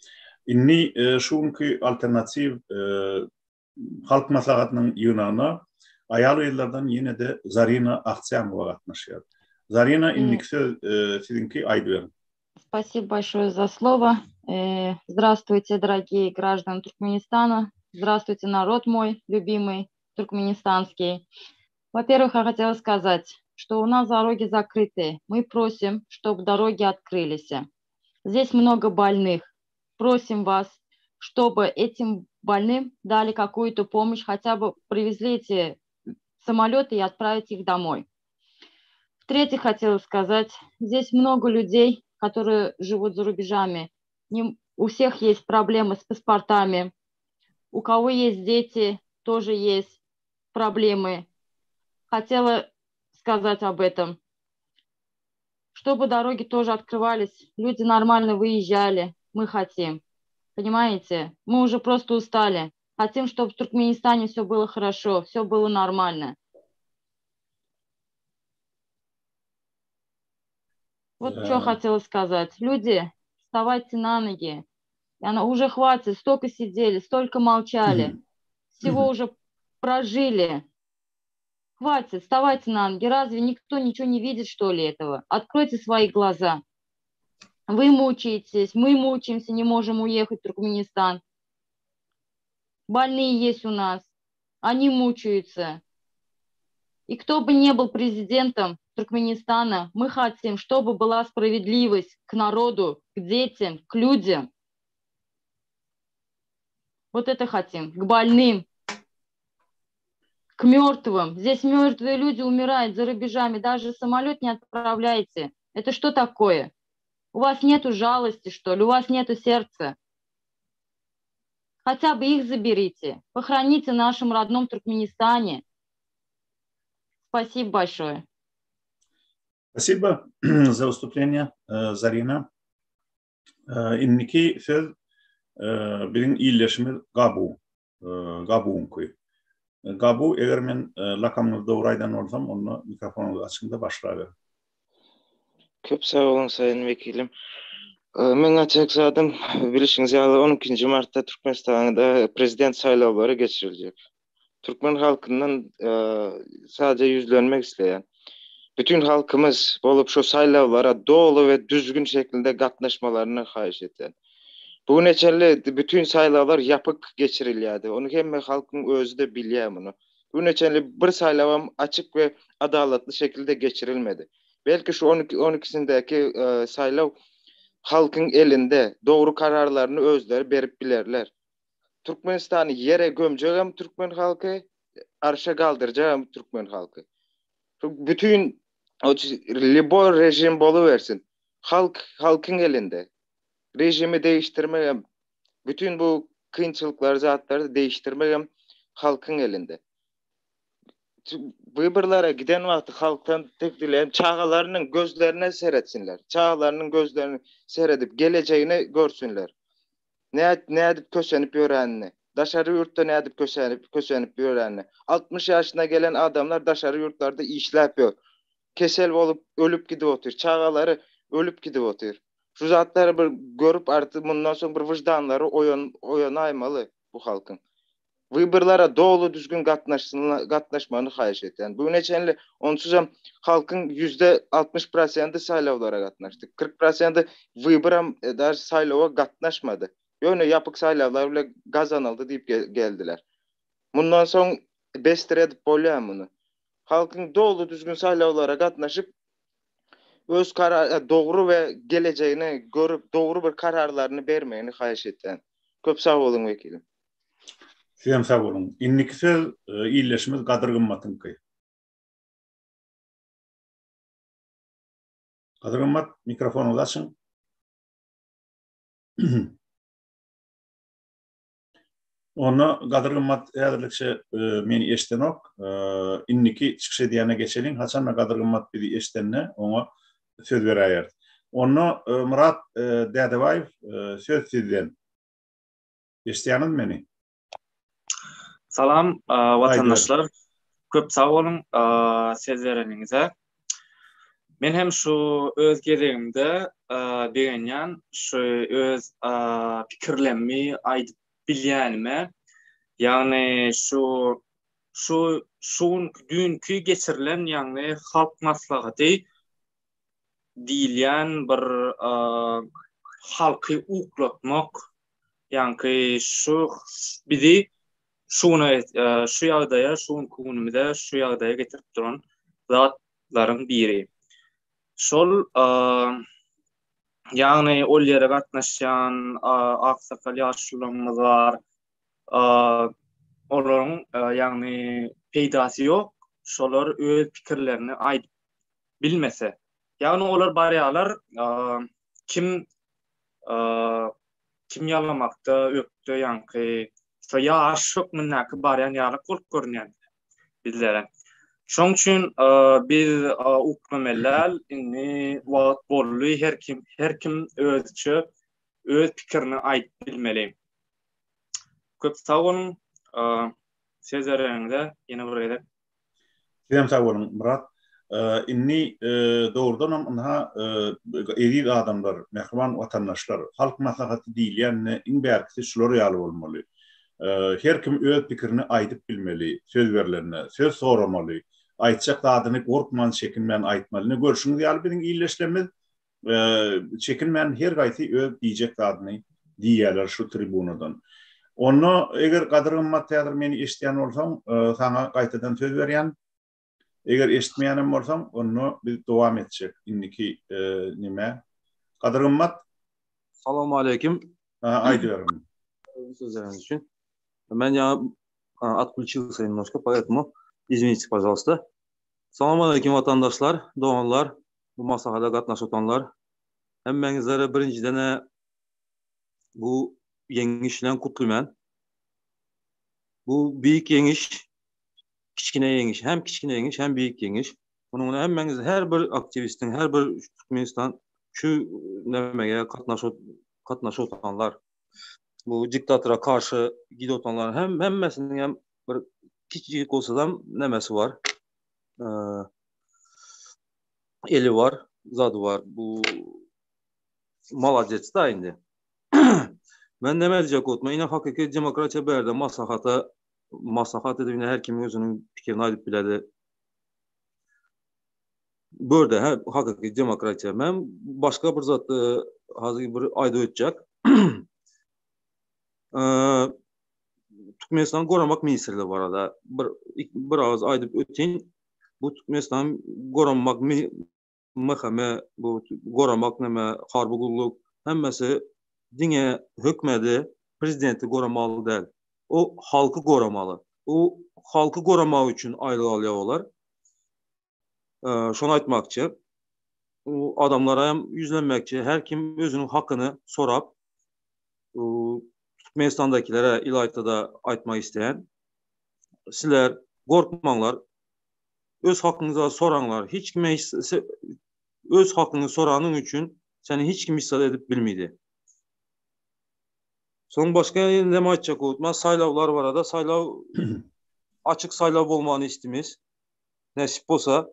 Indi şu günki alternatiw Halk Maslahatynyň ýygnagyna aýal-gyzlardan ýene-de Zarina Ahtiamowa gatnaşýar. Zarina, indiki söz siziňki, aýdyberiň. Спасибо большое за слово. Здравствуйте, дорогие граждане Туркменистана. Здравствуйте, народ мой любимый туркменистанский. Во-первых, я хотела сказать, что у нас дороги закрыты. Мы просим, чтобы дороги открылись. Здесь много больных. Просим вас, чтобы этим больным дали какую-то помощь, хотя бы привезли эти самолеты и отправить их домой. В-третьих, хотела сказать, здесь много людей, которые живут за рубежами. Не, у всех есть проблемы с паспортами. У кого есть дети, тоже есть проблемы. Хотела сказать об этом. Чтобы дороги тоже открывались, люди нормально выезжали. Мы хотим. Понимаете? Мы уже просто устали. Хотим, чтобы в Туркменистане все было хорошо, все было нормально. Вот да. что хотела сказать. Люди, вставайте на ноги. Она уже хватит, столько сидели, столько молчали. Всего уже прожили. Хватит, вставайте на ноги. Разве никто ничего не видит, что ли, этого? Откройте свои глаза. Вы мучаетесь, мы мучаемся, не можем уехать в Туркменистан. Больные есть у нас, они мучаются. И кто бы ни был президентом Туркменистана, мы хотим, чтобы была справедливость к народу, к детям, к людям. Вот это хотим, к больным, к мертвым. Здесь мертвые люди умирают за рубежами, даже самолет не отправляйте. Это что такое? У вас нету жалости, что ли? У вас нету сердца? Хотя бы их заберите. Похороните в нашем родном Туркменистане. Спасибо большое. Спасибо за выступление, Зарина. Indiki söz biziň ildeşimiz Gabu, Gabuňky. Gabu, eger men lakamyňyzy dogry aýdan bolsam, onda mikrofonyňyzy açyň-da başlaberiň. Köp sag boluň, Saýyn wekilim. Meň aýtjak zadym, bilişiňiz ýaly, on ikinji martda Türkmenistanda prezident saýlawlary geçiriljek. Türkmen halkyndan sadece ýüzlenmek isleýän. Bütün halkymyz bolup şu saýlawlara doly we düzgün şekilde gatnaşmalaryny haýyş etýän. Bu güne çenli bütin saýlawlar ýapyk geçirilýärdi. Ony hemme halkyň özi-de bilýär muny. Bu güne çenli bir saýlawam açyk we adalatly şekilde geçirilmedi. Belki şu on ikisindäki saýlaw halkyň elinde, dogry kararlaryny özleri berip bilerler. Türkmenistany ýere gömjegem türkmen halky, arşa galdyrjagam türkmen halky. Bütin lýuboý režim bolubersin, halk halkyň elinde. Režimi değiştirmegem, bütün bu kynçylyklary zatlary değiştirmegem halkyň elinde. Wyborlara giden wagty halkdan tek dileýän çagalarynyň gözlerine seretsinler. Çagalarynyň gözlerine seredip gelejegini görsünler. Nädip kösenip ýörenini, daşary ýurtda nädip kösenip kösenip ýörenini. 60 ýaşyna gelen adamlar daşary ýurtlarda işläp ýör. Kesel bolup ölüp gidip otyr. Çagalary ölüp gidip otyr. Şu zatlary bir görüp artyk mundan soň bir wyždanlary oýan oýanaýmaly bu halkyň. Wyborlara doly düzgün gatnaşsyn gatnaşmagyny haýyş etýän. Bu güne çenli onsuzam halkyň 60% prosendi saýlawlara gatnaşdy. 40 prosendi wyboram daže saýlawa gatnaşmady. Ýöne ýapyk saýlawlar bile gazanyldy diýip geldiler. Mundan soň besdir edip bolýar muny. Halkyň doly düzgün saýlawlara gatnaşyp öz karar dogry we gelejegini görüp dogry bir kararlaryny bermegini haýyş etýän. Köp sag boluň wekilim. Sizem sag boluň. Indiki söz ildeşimiz Gadyr Gymmatyňky. Gadyr Gymmat mikrofonyňyzy açyň. Onda Gadyr Gymmat häzirlikçe meni eşdenok. Indiki çykyş edýäne geçeliň. Haçanda Gadyr Gymmat bizi eşdende oňa söz beräýeris. Onda Myrat Dädebaýew söz sizden. Eşidýäňizmi meni? Salam watandaşlar. Köp sag boluň söz bereniňize. Men hem şu öz gezegimde begenýän şu öz pikirlerimi aýdyp bilýänime. Ýagny şu şu şu günki düýnki geçirilen ýagny halk maslahaty diýilýän bir halky uklatmak ýaňky şu bizi şu güne şu ýagdaýa şu günki günümize şu ýagdaýa getirip duran zatlaryň biri. Şol ýagny ol ýere gatnaşýan aksakal ýaşulularymyz bar. Olaryň ýagny peýdasy ýok. Şolar öz pikirlerini aýdyp bilmese. Ýagny olar barýarlar kim kim ýalamakda ökde ýaňky şo ýaryş hökmündäki barýan ýalyk bolup görünýär bizlere. Şoň üçin biz uklamaly däl, indi wagt boldy, her kim her kim özüçe öz pikirini aýdyp bilmeli. Köp sag boluň, söz bereniňize ýene bir gezek. Sizem sag boluň, Myrat. Indi dogrudanam ynha eziz adamlar, mähriban watandaşlar, Halk Maslahaty diýilýände iň bärkisi şular ýaly bolmaly. Her kim öz pikirini aýdyp bilmeli, söz berlende, söz soramaly, aýtjak zadyny gorkman, çekinmän aýtmaly. Ine görşüňiz ýaly biziň ildeşlerimiz çekinmän her gaýsy öz diýjek zadyny diýýärler şu tribunadan. Onda eger gadyr-gymmat häzir meni eşidýän bolsaň, saňa gaýtadan söz berýän. Eger eşitmeýänem bolsaň, onda biz dowam etjek indiki neme. Gadyr-gymmat. Salowmaleýkim. Aýdyber. Sözleriňiz üçin. Men ýaňy otklýuçilsya nemnožko, poetmu izwinite, pažalsta. Salowmaleýkim watandaşlar, doganlar. Bu maslahata gatnaşyp oturanlar, hemmäňizlere birinjiden-ä bu ýeňiş bilen gutlyman. Bu beýik ýeňiş, kiçgine ýeňiş, hem kiçgine ýeňiş, hem beýik ýeňiş. Munuň bilen hemmäňiz her bir aktiwistiň, her bir Türkmenistan şu nämege gatnaşyp gatnaşyp oturanlar, bu diktatora garşy gidip oturanlaryň hem hemmesiniň hem bir kiçijik bolsadam nämesi bar. Eli bar, zady bar. Bu molodets da indi. Men näme diýjek bolupmy? Ine hakyky demokratiýa bu ýerde maslahata maslahat edip ine her kim özüniň pikirini aýdyp biledi. Bu ýerde hä hakyky demokratiýa. Men başga bir zat hazir bir aýdyp ötjek. Türkmenistanyň Goranmak ministrligi barada bir bir agyz aýdyp öteýin. Bu Türkmenistanyň Goranmak MHM, bu goramak näme, harby gulluk, hemmesi diňe hökmedi, prezidenti goramaly däl. O halky goramaly. O halky goramak üçin aýlyk alýar olar. Şony aýtmakçy. O adamlara hem ýüzlenmekçi. Her kim özüniň hakyny sorap, Türkmenistandakilere ylaýta-da aýtmak isleýän. Sizler gorkmaňlar. Öz hakyňyza soraňlar. Hiç kime öz hakyňy soranyň üçin seni hiç kim hiç zat edip bilmidi. Soň başga näme aýtjak bolupman saýlawlar barada saýlaw açyk saýlaw bolmagyny istimiz. Nesip bolsa.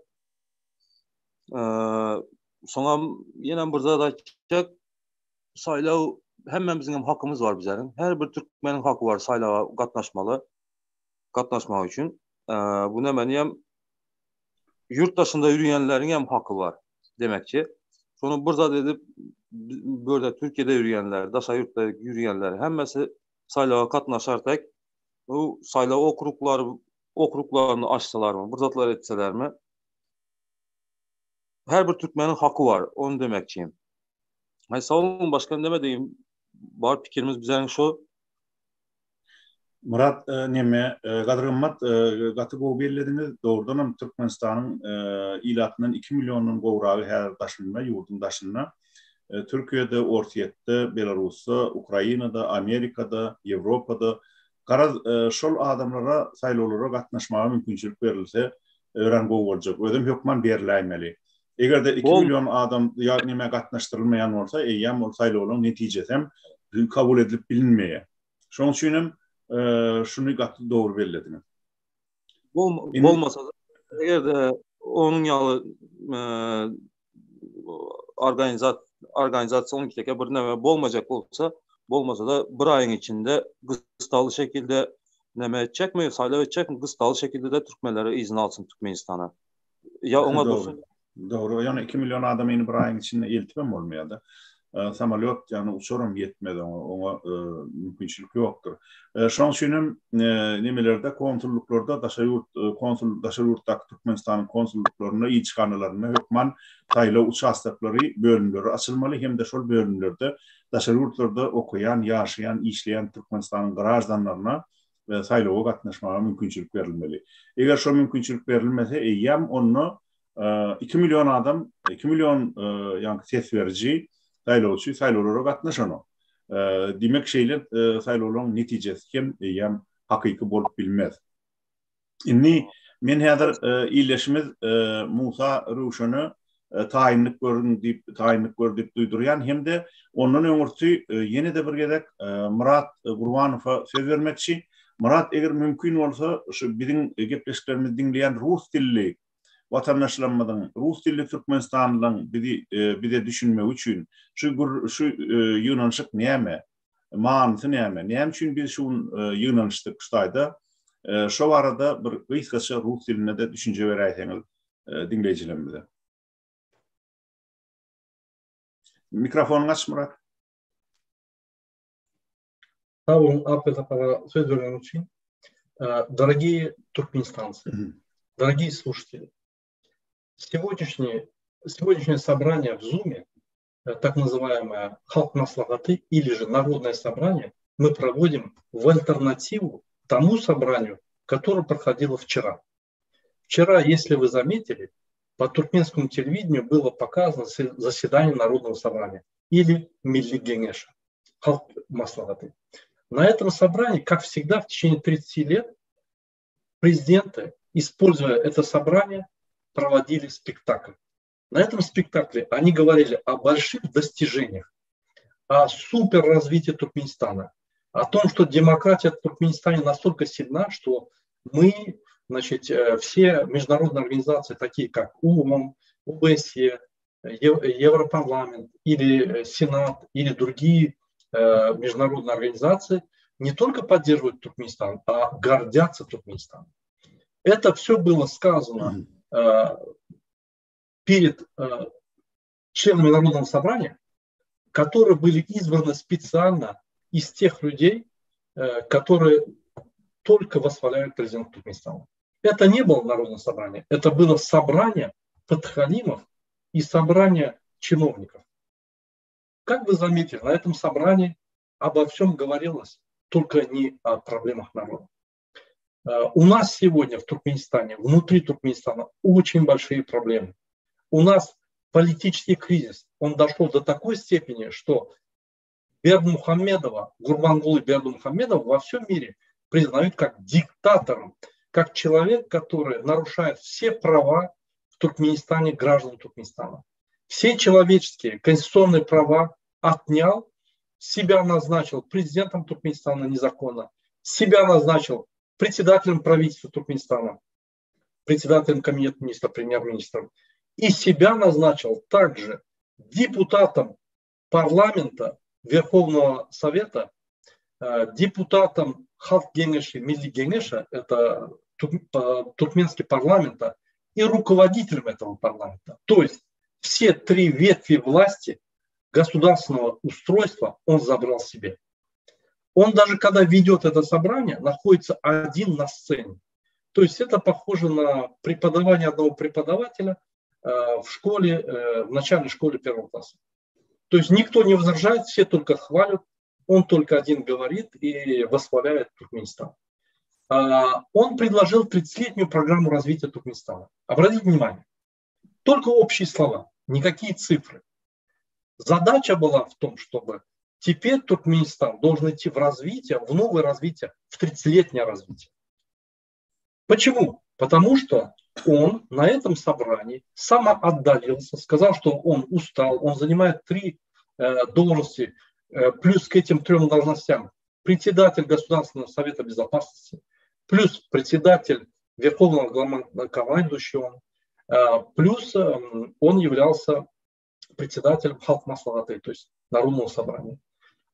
Soňam ýene bir zat aýtjak. Saýlaw hemmämiziň hem hakymyz bar bizleriň. Her bir türkmeniň haky bar saýlawa gatnaşmaly. Gatnaşmak üçin. Bu näme hem ýurt daşynda ýürýänleriň hem haky bar demekçi. Şony bir zat edip bu ýerde Türkiýede ýürýänler, daşary ýurtda ýürýänler hemmesi saýlawa gatnaşar tek bu saýlaw okruglary okruklaryny açsalarmy, bir zatlar etselermi? Her bir türkmeniň haky bar, ony demekçiyim. Ay sag boluň, başga näme diýim? Bar pikirimiz bizäň şu. Myrat neme Gadyr-Gymmat gaty gowy bellediňiz. Dogrudanam Türkmenistanyň ilatyndan 2 milliondan gowragy häzir daşynda, ýurduň daşynda. Türkiýede, Orsýetde, Belarusda, Ukrainada, Amerikada, Ýewropada. Garaz, şol adamlara saýlawlara gatnaşmaga mümkinçilik berilse, örän gowy boljak. Özem hökman beriläýmeli. Eger-de 2 million adam ýa nämä gatnaşdyrylmaýan bolsa, eýýäm ol saýlawlaryň netijesem kabul edilip bilinmeýär. Şonuň üçin hem şuny gaty dogry bellediňiz. Bolmasa, eger-de onuň ýaly organizasiýa teke bir näme bolmajak bolsa, bolmasa-da bir aýyň içinde gysdaly şekilde näme etjekmi, saýlaw etjekmi, gysdaly şekilde-de türkmenleri yzyna alsyn Türkmenistana. Ýa oňa dursun. Dogry, ýöne 2 million adamyny bir aýyň içinde eltibem bolmaýar-da. Samolýot, ýagny uçaram ýetmez oňa, oňa mümkinçilik ýokdur. Şonuň üçin hem nemelerde, konsullyklarda, daşary ýurt konsul, daşary ýurtdaky Türkmenistanyň konsullyklarynda, ilçihanalarynda hökman saýlaw uçastoklary, bölümleri açylmaly hem-de şol bölümlerde daşary ýurtlarda okaýan, ýaşaýan, işleýän Türkmenistanyň graždanlaryna saýlawa gatnaşmaga mümkinçilik berilmeli. Eger şo mümkinçilik berilmese, eýýäm onda 2 million adam, 2 million ýaňky ses beriji, saýlawçy saýlawlara gatnaşanok. Diýmek, şeýle saýlawlaryň netijesi hem eýýäm hakyky bolup bilmez. Indi men häzir ildeşimiz Musa Röwşene taýynlyk görüň diýip, taýynlyk gör diýip duýdurýan hem-de ondan öňürti ýene-de bir gezek Myrat Gurbanowa söz bermekçi. Myrat, eger mümkin bolsa, şu biziň gepleşiklerimizi diňleýän rus dilli watandaşlarymyzyň, rus dilli türkmenistanlylaryň bizi bize düşünmegi üçin şu şu ýygnanyşyk näme? Manysy näme? Näme üçin biz şu gün ýygnanyşdyk şu taýda? Şo barada bir gysgaça rus dilinde-de düşünje beräýseňiz diňleýjilerimize. Mikrofonyňy aç Myrat. Sag boluň Apel aga söz bereniň üçin. Дорогие туркменистанцы, дорогие слушатели, сегодняшнее, сегодняшнее собрание в Зуме, так называемое Халк Маслахаты или же Народное собрание, мы проводим в альтернативу тому собранию, которое проходило вчера. Вчера, если вы заметили, по туркменскому телевидению было показано заседание Народного собрания или Милли Генеша, Халк Маслахаты. На этом собрании, как всегда, в течение 30 лет президенты, используя это собрание, проводили спектакль. На этом спектакле они говорили о больших достижениях, о суперразвитии Туркменистана, о том, что демократия в Туркменистане настолько сильна, что мы, значит, все международные организации, такие как ООН, ОБСЕ, Европарламент или Сенат или другие международные организации, не только поддерживают Туркменистан, а гордятся Туркменистаном. Это все было сказано перед членами Народного собрания, которые были избраны специально из тех людей, которые только восхваляют президента Туркменистана. Это не было народное собрание, это было собрание подхалимов и собрание чиновников. Как вы заметили, на этом собрании обо всем говорилось, только не о проблемах народа. У нас сегодня в Туркменистане, внутри Туркменистана, очень большие проблемы. У нас политический кризис, он дошел до такой степени, что Бердымухамедова, Гурбангулы Бердымухамедова во всем мире признают как диктатором, как человек, который нарушает все права в Туркменистане, граждан Туркменистана. Все человеческие конституционные права отнял, себя назначил президентом Туркменистана незаконно, себя назначил председателем правительства Туркменистана, председателем кабинета министров, премьер-министром, и себя назначил также депутатом парламента Верховного Совета, депутатом Халк Генеши, Милли Генеша, это туркменский парламент, и руководителем этого парламента. То есть все три ветви власти государственного устройства он забрал себе. Он даже когда ведет это собрание, находится один на сцене. То есть это похоже на преподавание одного преподавателя в школе, в начальной школе первого класса. То есть никто не возражает, все только хвалят, он только один говорит и восхваляет Туркменистан. Он предложил 30-летнюю программу развития Туркменистана. Обратите внимание, только общие слова, никакие цифры. Задача была в том, чтобы теперь Туркменистан должен идти в развитие, в новое развитие, в 30-летнее развитие. Почему? Потому что он на этом собрании самоотдалился, сказал, что он устал, он занимает 3 должности, плюс к этим 3 должностям председатель Государственного совета безопасности, плюс председатель Верховного главнокомандующего, плюс он являлся председателем Халк Маслахаты, то есть Народного собрания.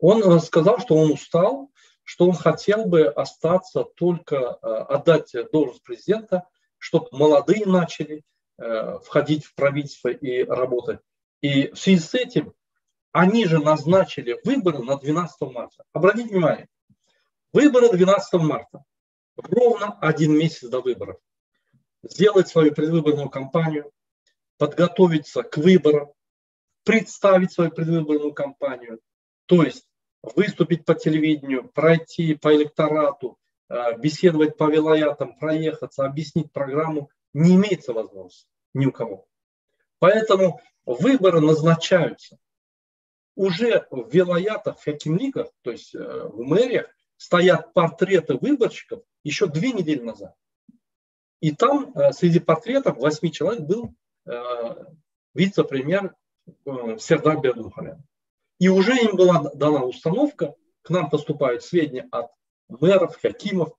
Он сказал, что он устал, что он хотел бы остаться только, отдать должность президента, чтобы молодые начали входить в правительство и работать. И в связи с этим они же назначили выборы на 12 марта. Обратите внимание, выборы 12 марта, ровно один месяц до выборов. Сделать свою предвыборную кампанию, подготовиться к выборам, представить свою предвыборную кампанию, то есть выступить по телевидению, пройти по электорату, беседовать по вилаятам, проехаться, объяснить программу, не имеется возможности ни у кого. Поэтому выборы назначаются. Уже в вилаятах, в хакимликах, то есть в мэриях, стоят портреты выборщиков еще 2 недели назад. И там среди портретов 8 человек был вице-премьер Сердар Бердымухамедов. И уже им была дана установка, к нам поступают сведения от мэров, хакимов,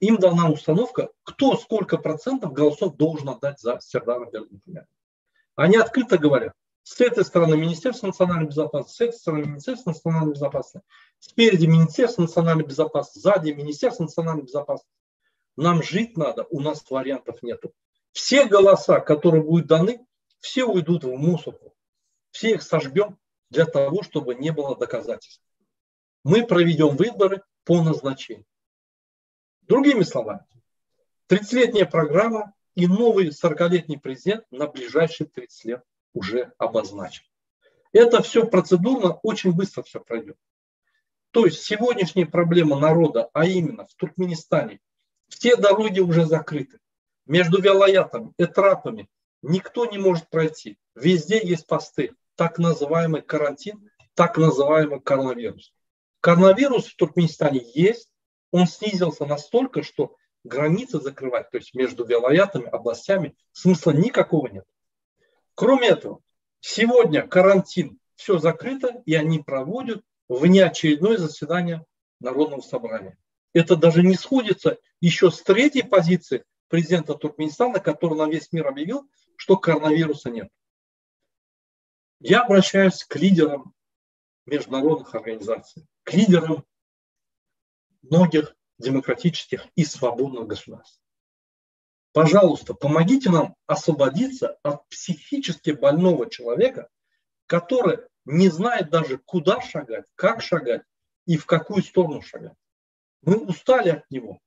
им дана установка, кто сколько процентов голосов должен отдать за Сердара Бердымухамедова. Они открыто говорят, с этой стороны Министерство национальной безопасности, с этой стороны Министерство национальной безопасности, спереди Министерство национальной безопасности, сзади Министерство национальной безопасности. Нам жить надо, у нас вариантов нету. Все голоса, которые будут даны, все уйдут в мусорку. Все их сожгем для того, чтобы не было доказательств. Мы проведем выборы по назначению. Другими словами, 30-летняя программа и новый 40-летний президент на ближайшие 30 лет уже обозначен. Это все процедурно, очень быстро все пройдет. То есть сегодняшняя проблема народа, а именно в Туркменистане, все дороги уже закрыты. Между вилаятами, этрапами никто не может пройти. Везде есть посты, так называемый карантин, так называемый коронавирус. Коронавирус в Туркменистане есть, он снизился настолько, что границы закрывать, то есть между вилаятами, областями, смысла никакого нет. Кроме этого, сегодня карантин, все закрыто, и они проводят внеочередное заседание Народного собрания. Это даже не сходится еще с третьей позиции президента Туркменистана, который на весь мир объявил, что коронавируса нет. Я обращаюсь к лидерам международных организаций, к лидерам многих демократических и свободных государств. Пожалуйста, помогите нам освободиться от психически больного человека, который не знает даже, куда шагать, как шагать и в какую сторону шагать. Мы устали от него.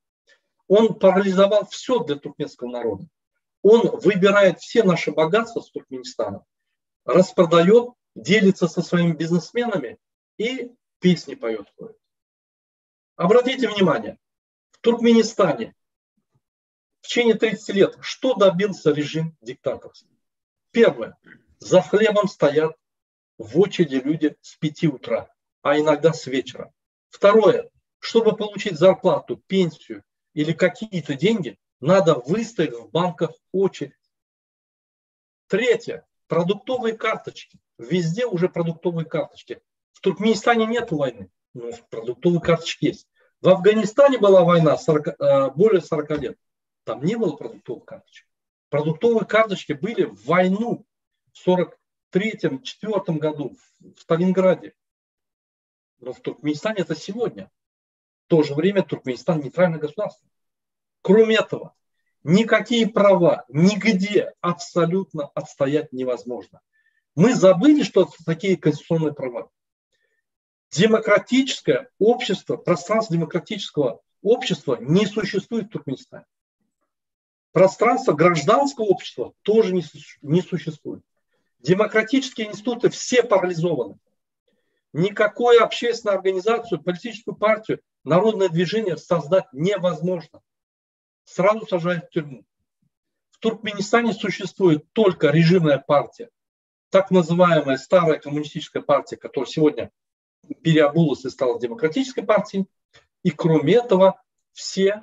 Он парализовал все для туркменского народа. Он выбирает все наши богатства с Туркменистана, распродает, делится со своими бизнесменами и песни поет. Обратите внимание, в Туркменистане в течение 30 лет что добился режим диктаторства? Первое. За хлебом стоят в очереди люди с 5 утра, а иногда с вечера. Второе. Чтобы получить зарплату, пенсию или какие-то деньги, надо выставить в банках очередь. Третье. Продуктовые карточки. Везде уже продуктовые карточки. В Туркменистане нет войны, но продуктовые карточки есть. В Афганистане была война 40, э, более 40 лет. Там не было продуктовых карточек. Продуктовые карточки были в войну в 43-м, 4 году в Сталинграде. Но в Туркменистане это сегодня. В то же время Туркменистан нейтральное государство. Кроме этого, никакие права нигде абсолютно отстоять невозможно. Мы забыли, что такие конституционные права. Демократическое общество, пространство демократического общества не существует в Туркменистане. Пространство гражданского общества тоже не, не существует. Демократические институты все парализованы. Никакую общественную организацию, политическую партию, народное движение создать невозможно. Сразу сажают в тюрьму. В Туркменистане существует только режимная партия, так называемая старая коммунистическая партия, которая сегодня переобулась и стала демократической партией. И кроме этого, все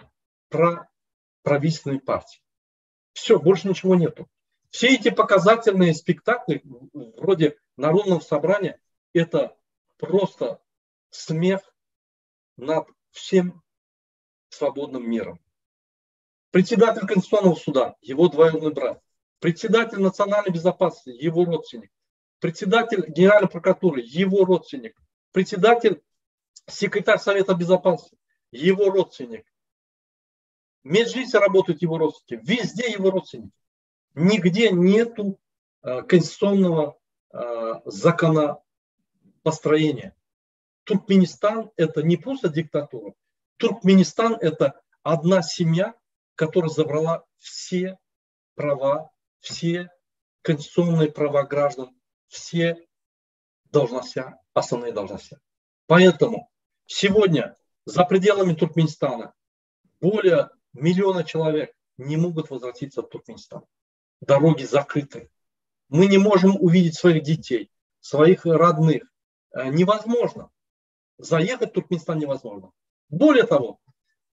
про правительственные партии. Все, больше ничего нету. Все эти показательные спектакли, вроде Народного собрания, это просто смех над всем свободным миром. Председатель Конституционного суда, его двоюродный брат. Председатель национальной безопасности, его родственник. Председатель Генеральной прокуратуры, его родственник. Председатель, секретарь Совета безопасности, его родственник. В Меджлисе работают его родственники. Везде его родственники. Нигде нету э, конституционного э, законопостроения. Туркменистан – это не просто диктатура. Туркменистан – это одна семья, которая забрала все права, все конституционные права граждан, все должности, основные должности. Поэтому сегодня за пределами Туркменистана более миллиона человек не могут возвратиться в Туркменистан. Дороги закрыты. Мы не можем увидеть своих детей, своих родных. Э, невозможно. Заехать в Туркменистан невозможно. Более того,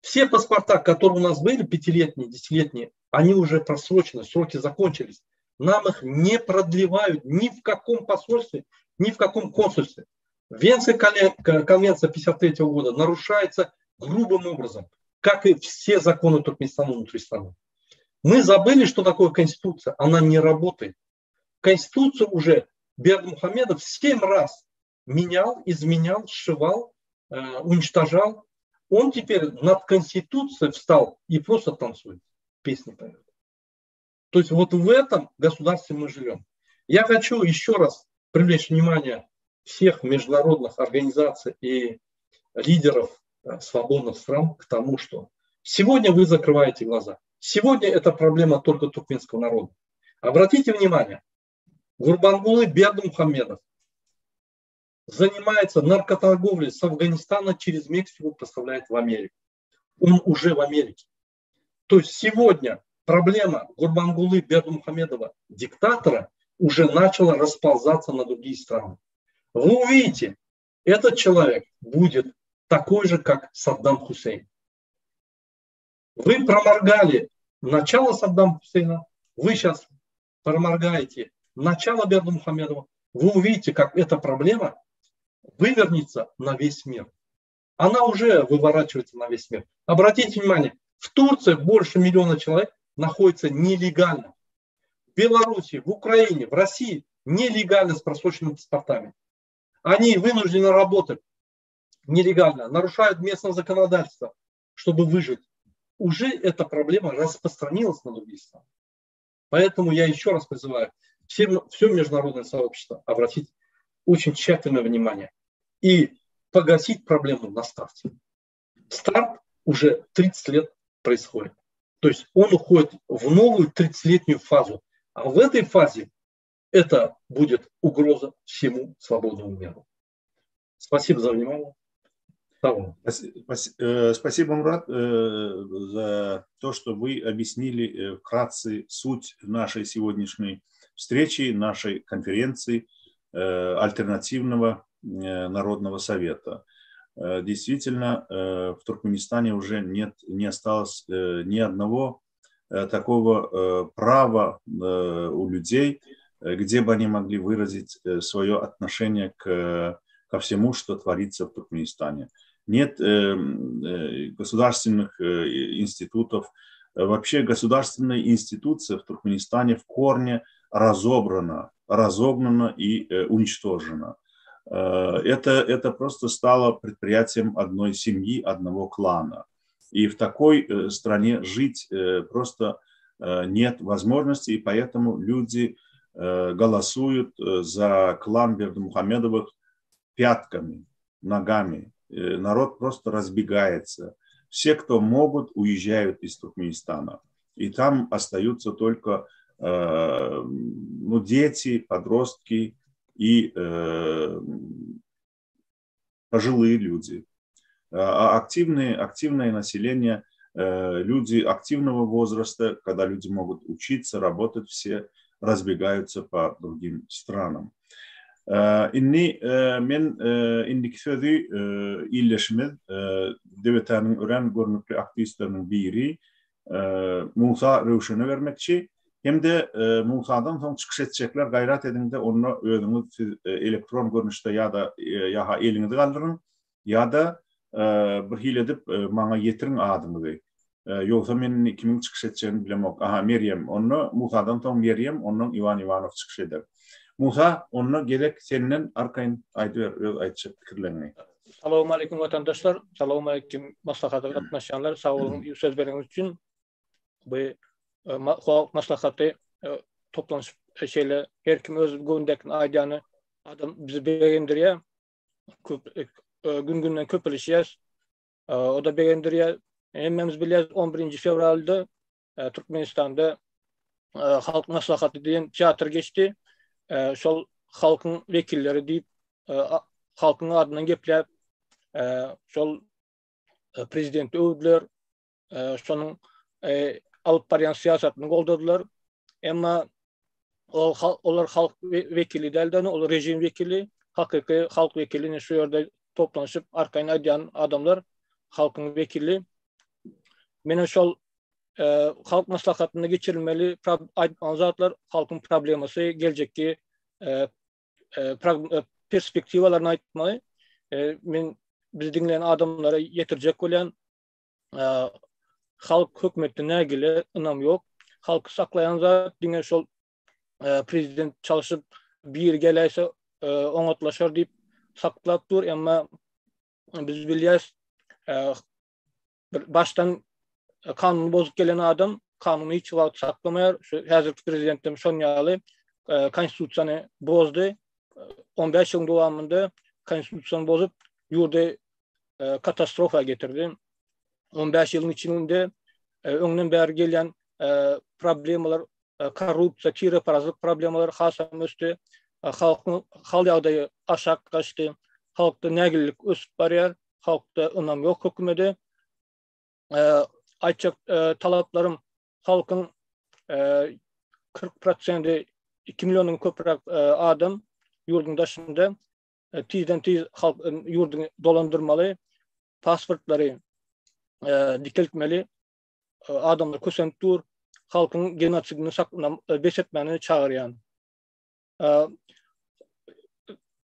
все паспорта, которые у нас были, пятилетние, десятилетние, они уже просрочены, сроки закончились. Нам их не продлевают ни в каком посольстве, ни в каком консульстве. Венская конвенция 1953 года нарушается грубым образом, как и все законы Туркменистана внутри страны. Мы забыли, что такое Конституция. Она не работает. Конституцию уже Бердымухамедов семь раз менял, изменял, сшивал, э, уничтожал. Он теперь над Конституцией встал и просто танцует, песни поет. То есть вот в этом государстве мы живем. Я хочу еще раз привлечь внимание всех международных организаций и лидеров э, свободных стран к тому, что сегодня вы закрываете глаза. Сегодня это проблема только туркменского народа. Обратите внимание, Гурбангулы Бердымухамедов занимается наркоторговлей с Афганистана через Мексику поставляет в Америку. Он уже в Америке. То есть сегодня проблема Гурбангулы Бердымухамедова, диктатора, уже начала расползаться на другие страны. Вы увидите, этот человек будет такой же, как Саддам Хусейн. Вы проморгали начало Саддама Хусейна, вы сейчас проморгаете начало Бердымухамедова, вы увидите, как эта проблема вывернется на весь мир. Она уже выворачивается на весь мир. Обратите внимание, в Турции больше миллиона человек находится нелегально. В Беларуси, в Украине, в России нелегально с просроченными паспортами. Они вынуждены работать нелегально, нарушают местное законодательство, чтобы выжить. Уже эта проблема распространилась на другие страны. Поэтому я еще раз призываю все, все международное сообщество обратить очень тщательное внимание и погасить проблему на старте. Старт уже 30 лет происходит. То есть он уходит в новую 30-летнюю фазу. А в этой фазе это будет угроза всему свободному миру. Спасибо за внимание. Э, спасибо, Мурат, э, за то, что вы объяснили э, вкратце суть нашей сегодняшней встречи, нашей конференции Альтернативного народного совета. Действительно, в Туркменистане уже нет, не осталось ни одного такого права у людей, где бы они могли выразить свое отношение к ко всему, что творится в Туркменистане. Нет эм, э, государственных э, институтов. Вообще государственная институция в Туркменистане в корне разобрана, разогнана и э, уничтожена. Это, это просто стало предприятием одной семьи, одного клана. И в такой стране жить просто нет возможности, и поэтому люди голосуют за клан Бердымухамедовых пятками, ногами. Э, народ просто разбегается. Все, кто могут, уезжают из Туркменистана. И там остаются только э, ну, дети, подростки и э, пожилые люди. А активные, активное население, люди активного возраста, когда люди могут учиться, работать, все разбегаются по другим странам. Indi men indiki sözi ildeşimiz, DWT-niň örän görnükli aktiwistleriniň biri Musa Röwşene bermekçi. Hem-de Musadan soň çykyş etjekler gaýrat ediň-de onda özüňiz siz elektron görnüşde ýa-da ýa-ha eliňizi galdyryň Ýa-da bir hili edip maňa ýetiriň adyňyzy. Ýogsa men indi kimiň çykyş etjegini bilemok. Aha, Merýem. Onda Musadan soň Merýem, ondan Iwan Iwanow çykyş eder. Musa, onda gezek senden arkaýyn aýdyber öz aýtjak pikirleriňi. Salowmaleýkim watandaşlar, salowmaleýkim maslahata gatnaşýanlar, sag boluň söz bereniňiz üçin. Bu halk maslahaty toplanyşyp şeýle her kim öz göwündäkini aýdýany adam bizi begendirýär. köp gün-günden köpelişýär. O da begendirýär. Hemmämiz bilýäris 11-nji fewralda Türkmenistanda Halk maslahaty diýen teatr geçdi. Şol halkyň wekilleri diýip halkyň adyndan gepläp şol prezidenti öwdüler. Şonuň alyp barýan syýasatyny goldadylar. Emma ol olar halk wekili däldi, ol režim wekili, hakyky halk wekili şu ýerde toplanyşyp arkaýyn aýdýan adamlar halkyň wekili. Meni şol halk maslahatynda geçirilmeli aýdylan zatlar halkyň problemasy geljekki perspektiwalaryny aýtmaly. Men bizi diňleýän adamlara ýetirjek bolýan halk hökümetde nägile ynam ýok. Halky saklaýan zat diňe şol prezident çalşyp biri geläýse oňatlaşar diýip saklap dur, emma biz bilýäs bir başdan kanuny bozup gelen adam kanuny hiç wagt saklamaýar. Şu häzirki prezident hem şon ýaly konstitusiýany bozdy. 15 ýylyň dowamynda konstitusiýany bozup ýurdy katastrofa getirdi. 15 ýylyň içinde öňden bäri gelýän problemalar, korrupsiýa, tireparazlyk problemalar has hem ösdi. Halkyň hal ýagdaýy aşak gaçdy. Halkda nägilelik ösüp barýar. Halkda ynam ýok hökümede. Aýtjak talaplarym halkyň 40 prosenti 2 milliondan köpräk adam ýurduň daşynda tizden tiz halk ýurduny dolandyrmaly, pasportlary dikeltmeli, adamlar kösenip dur, halkyň genosidini bes etmäni çagyrýan.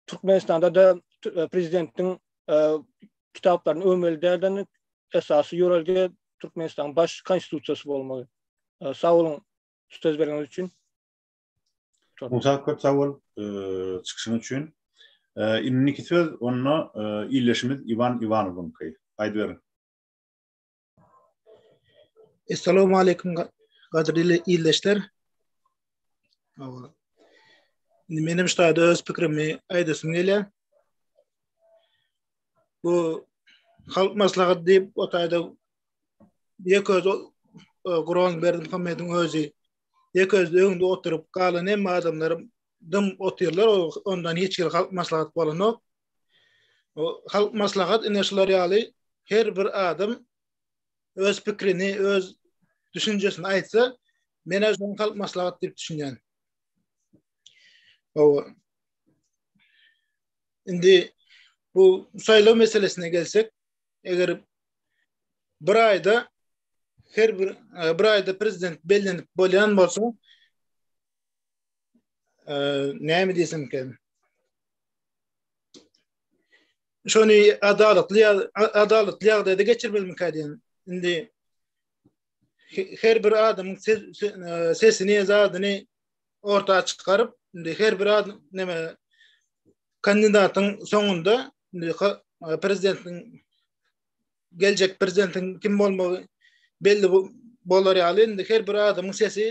Türkmenistanda da prezidentiň kitaplaryny öwmeli dälden esasy ýörelge Türkmenistanyň baş konstitusiýasy bolmaly. Sag boluň söz bereniňiz üçin. Musa köp sag bol çykyşyň üçin. Indiki söz onda ildeşimiz Iwan Iwanowyňky. Aýdyberiň. Essalamu aleýkum gadyrly ildeşler. Indi menem şu taýda öz pikrimi aýdasym gelýär. Bu. Halk maslahaty diýip o taýda ýeke özi Gurban Berdimuhamediň özi ýeke özi öňde oturyp galan hemme adamlar dym otyrlar ondan hiç hili halk maslahat bolanok. O halk maslahat ine şular ýaly her bir adam öz pikrini, öz düşünjesini aýtsa, men şoň halk maslahat diýip düşünýän. Hawa. Indi bu saýlaw meselesine gelsek, eger bir aýda her bir e, bir aýda prezident bellenip bolýan bolsa, e, näme diýsemken? Şony adalatly adalatly ýagdaýda geçirmelimikä diýen. Indi her bir adamyň e, sesini, zadyny orta çykaryp, indi her bir adam näme kandidatyň soňunda indi e, prezidentiň geljek prezidentiň kim bolmagy belli bolar ýaly indi her bir adamyň sesi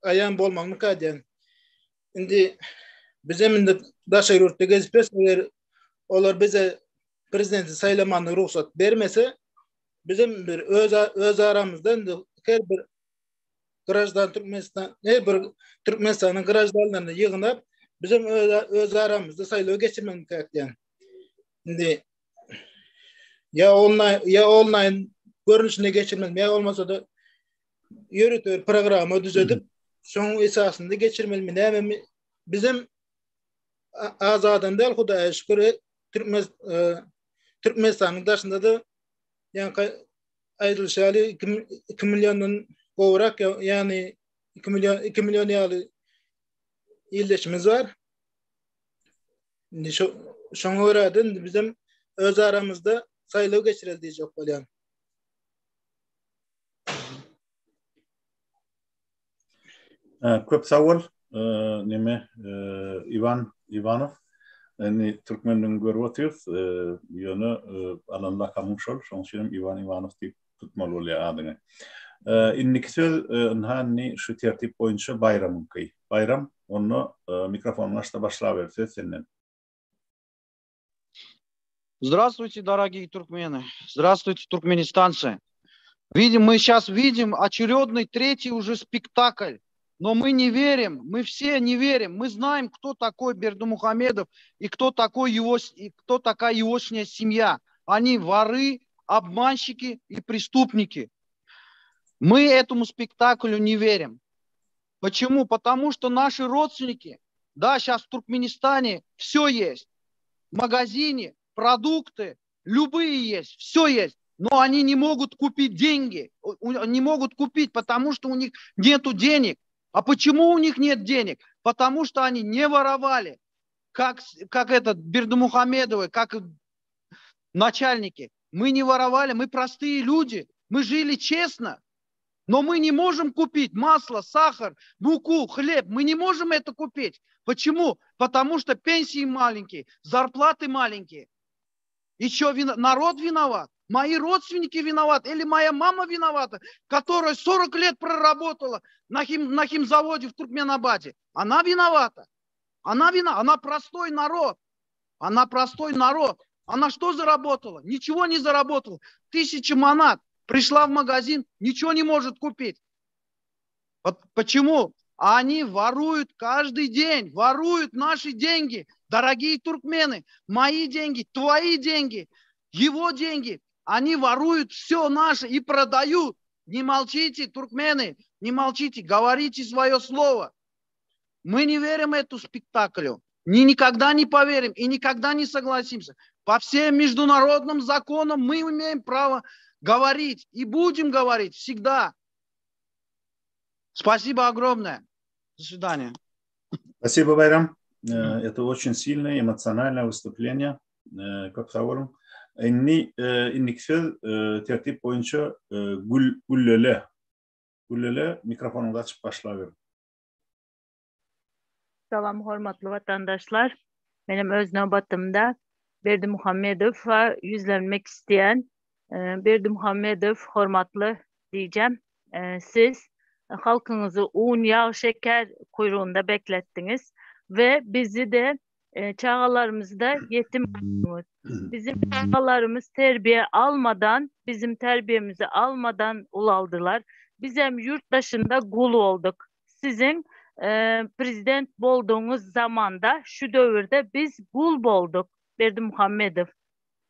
aýan bolmalymy diýen. Indi bizem indi daşary ýurtda gezip eger olar bize prezidenti saýlamany rugsat bermese, bizem bir öz öz aramyzda indi her bir grajdan Türkmenistan, her bir Türkmenistanyň grajdanlaryny ýygnap, bizem öz öz aramyzda saýlaw geçirmeli diýen. Indi ýa onlaýn ýa onlaýn görnüşinde geçirmeli, ýa bolmasa da ýörite bir programma düzedip, şonuň esasynda geçirmelimi, nämemi bizem az adam däl Hudaýa şükür e, Türkmen e, Türkmenistanyň daşynda da ýaňky aýdylyşy ýaly 2 milliondan gowrak ýagny 2 million 2 million ýaly ildeşimiz bar. Indi şu şoňa görä de indi bizem öz aramyzda saýlaw geçireli diýjek bolýan. Köp sag bol, neme Iwan Iwanow. Indi türkmenligini görüp otyrys, ýöne alan lakamyň şol, şonuň üçin hem Iwan Iwanow diýip tutmaly bolýar adyňy. Indiki söz ynha indi şu tertip boýunça Baýramyňky. Baýram, onda mikrofonyňy aç-da başlaber, söz senden. Здравствуйте, дорогие туркмены. Здравствуйте, туркменистанцы. Видим, мы сейчас видим очередной третий уже спектакль. Но мы не верим, мы все не верим. Мы знаем, кто такой Бердымухамедов и кто, такой его, и кто такая егошняя семья. Они воры, обманщики и преступники. Мы этому спектаклю не верим. Почему? Потому что наши родственники, да, сейчас в Туркменистане все есть. В магазине, продукты, любые есть, все есть. Но они не могут купить деньги, не могут купить, потому что у них нету денег. А почему у них нет денег? Потому что они не воровали, как, как этот Бердымухамедовы, как начальники. Мы не воровали, мы простые люди, мы жили честно. Но мы не можем купить масло, сахар, муку, хлеб. Мы не можем это купить. Почему? Потому что пенсии маленькие, зарплаты маленькие. Еще вино... народ виноват, мои родственники виноваты или моя мама виновата, которая 40 лет проработала на, хим... на химзаводе в Туркменабаде. Она виновата. Она вина, она простой народ. Она простой народ. Она что заработала? Ничего не заработала. Тысячи манат. Пришла в магазин, ничего не может купить. Вот почему? Они воруют каждый день, воруют наши деньги. Дорогие туркмены, мои деньги, твои деньги, его деньги. Они воруют все наше и продают. Не молчите, туркмены, не молчите, говорите свое слово. Мы не верим эту спектаклю. Ни никогда не поверим и никогда не согласимся. По всем международным законам мы имеем право говорить и будем говорить всегда. Спасибо огромное. До свидания. Спасибо, Байрам. Э, это очень сильное эмоциональное выступление. Э, köp sag boluň. Indi э, indiki söz tertip boýunça Gül Güllele. Güllele mikrofonyňyzy açyp başlaber. Salam hormatly watandaşlar. Menem öz nobatymda Berdimuhamedowa ýüzlenmek isleýän. Berdimuhamedow hormatly diýjem. Siz halkyňyzy un, ýag, şeker kuýrugynda bekletdiňiz we bizi-de. Çagalarymyzy da ýetim goýduňyz. Bizim çagalarymyz terbiýe almadan, bizim terbiýemizi almadan ulaldylar. Bizem ýurt daşynda gul bolduk. Siziň prezident boldugyňyz zamanda, şu döwürde biz gul bolduk, Berdimuhamedow.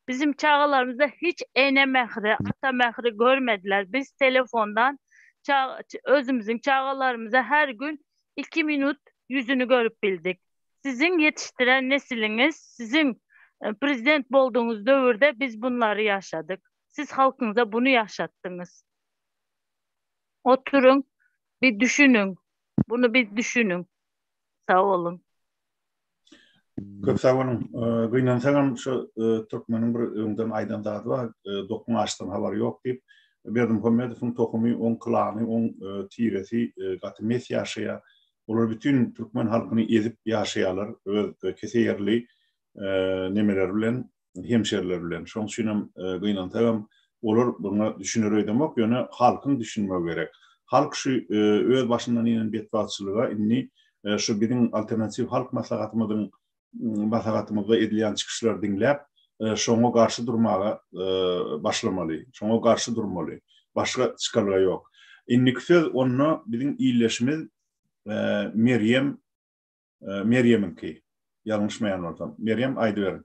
Bizim çagalarymyzda hiç ene mähri, ata mähri görmediler. Biz telefondan özümiziň çagalarymyza her gün iki minut ýüzüni görüp bildik. Siziň ýetişdiren nesiliňiz, siziň prezident boldugyňyz döwürde biz bunlary ýaşadyk. Siz halkyňyza buny ýaşatdyňyz. Oturyň, bir düşüniň. Buny bir düşüniň. Sag boluň. Köp sag boluň. Gynansagam şu türkmeniň bir öňden aýdan zady bar, dokuň açdan habary ýok diýip. Berdimuhamedowyň tohumy, oň klany, oň tiresi gaty mes ýaşaýar. Olar bütin türkmen halkyny ezip ýaşaýarlar öz kese ýerli nemeleri bilen. hemşeriler bilen. Şoň üçinem gynansagam olar buňa düşüner öýdemok, ýöne halkyň düşünmegi gerek. Halk şu öz başyndan inen betbagtçylyga indi şu biziň alternatiw halk maslahatymyzyň maslahatymyzda edilýän çykyşlary diňläp, şoňa garşy durmaga başlamaly, şoňa garşy durmaly. Başga çykalga ýok. Indiki söz onda biziň ildeşimiz Merýem Merýemiňki. Ýalňyşmaýan bolsam. Merýem aýdyberiň.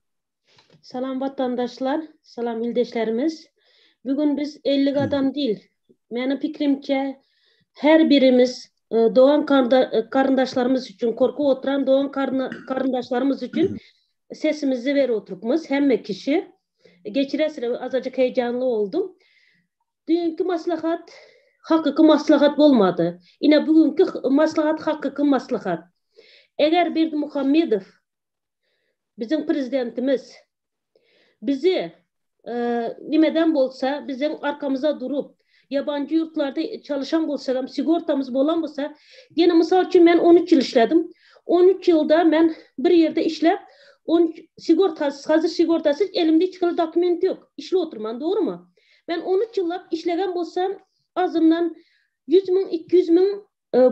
Salam watandaşlar, salam ildeşlerimiz. Bu gün biz 50 adam değil. Meniň pikrimçe her birimiz e, doğan e, karındaşlarımız için, korku oturan doğan karındaşlarımız için sesimizi ver oturupmuz. Hemme kişi. Geçire azıcık heyecanlı oldum. Düýnki maslahat hakyky maslahat bolmady. Ine bugünki maslahat hakyky maslahat. Eger Berdimuhamedow biziň prezidentimiz bizi nimeden bolsa biziň arkamyzda durup ýabanjy ýurtlarda çalışan bolsagam sigortamyz bolan bolsa ýene mysal üçin men 13 ýyl işledim. 13 ýylda men bir ýerde işläp on sigortasyz hazir sigortasyz elimde hiç hili dokument ýok. Işli oturman dogrymy? Men 13 ýyllap işlegen bolsam, azyndan 100 müň, 200 müň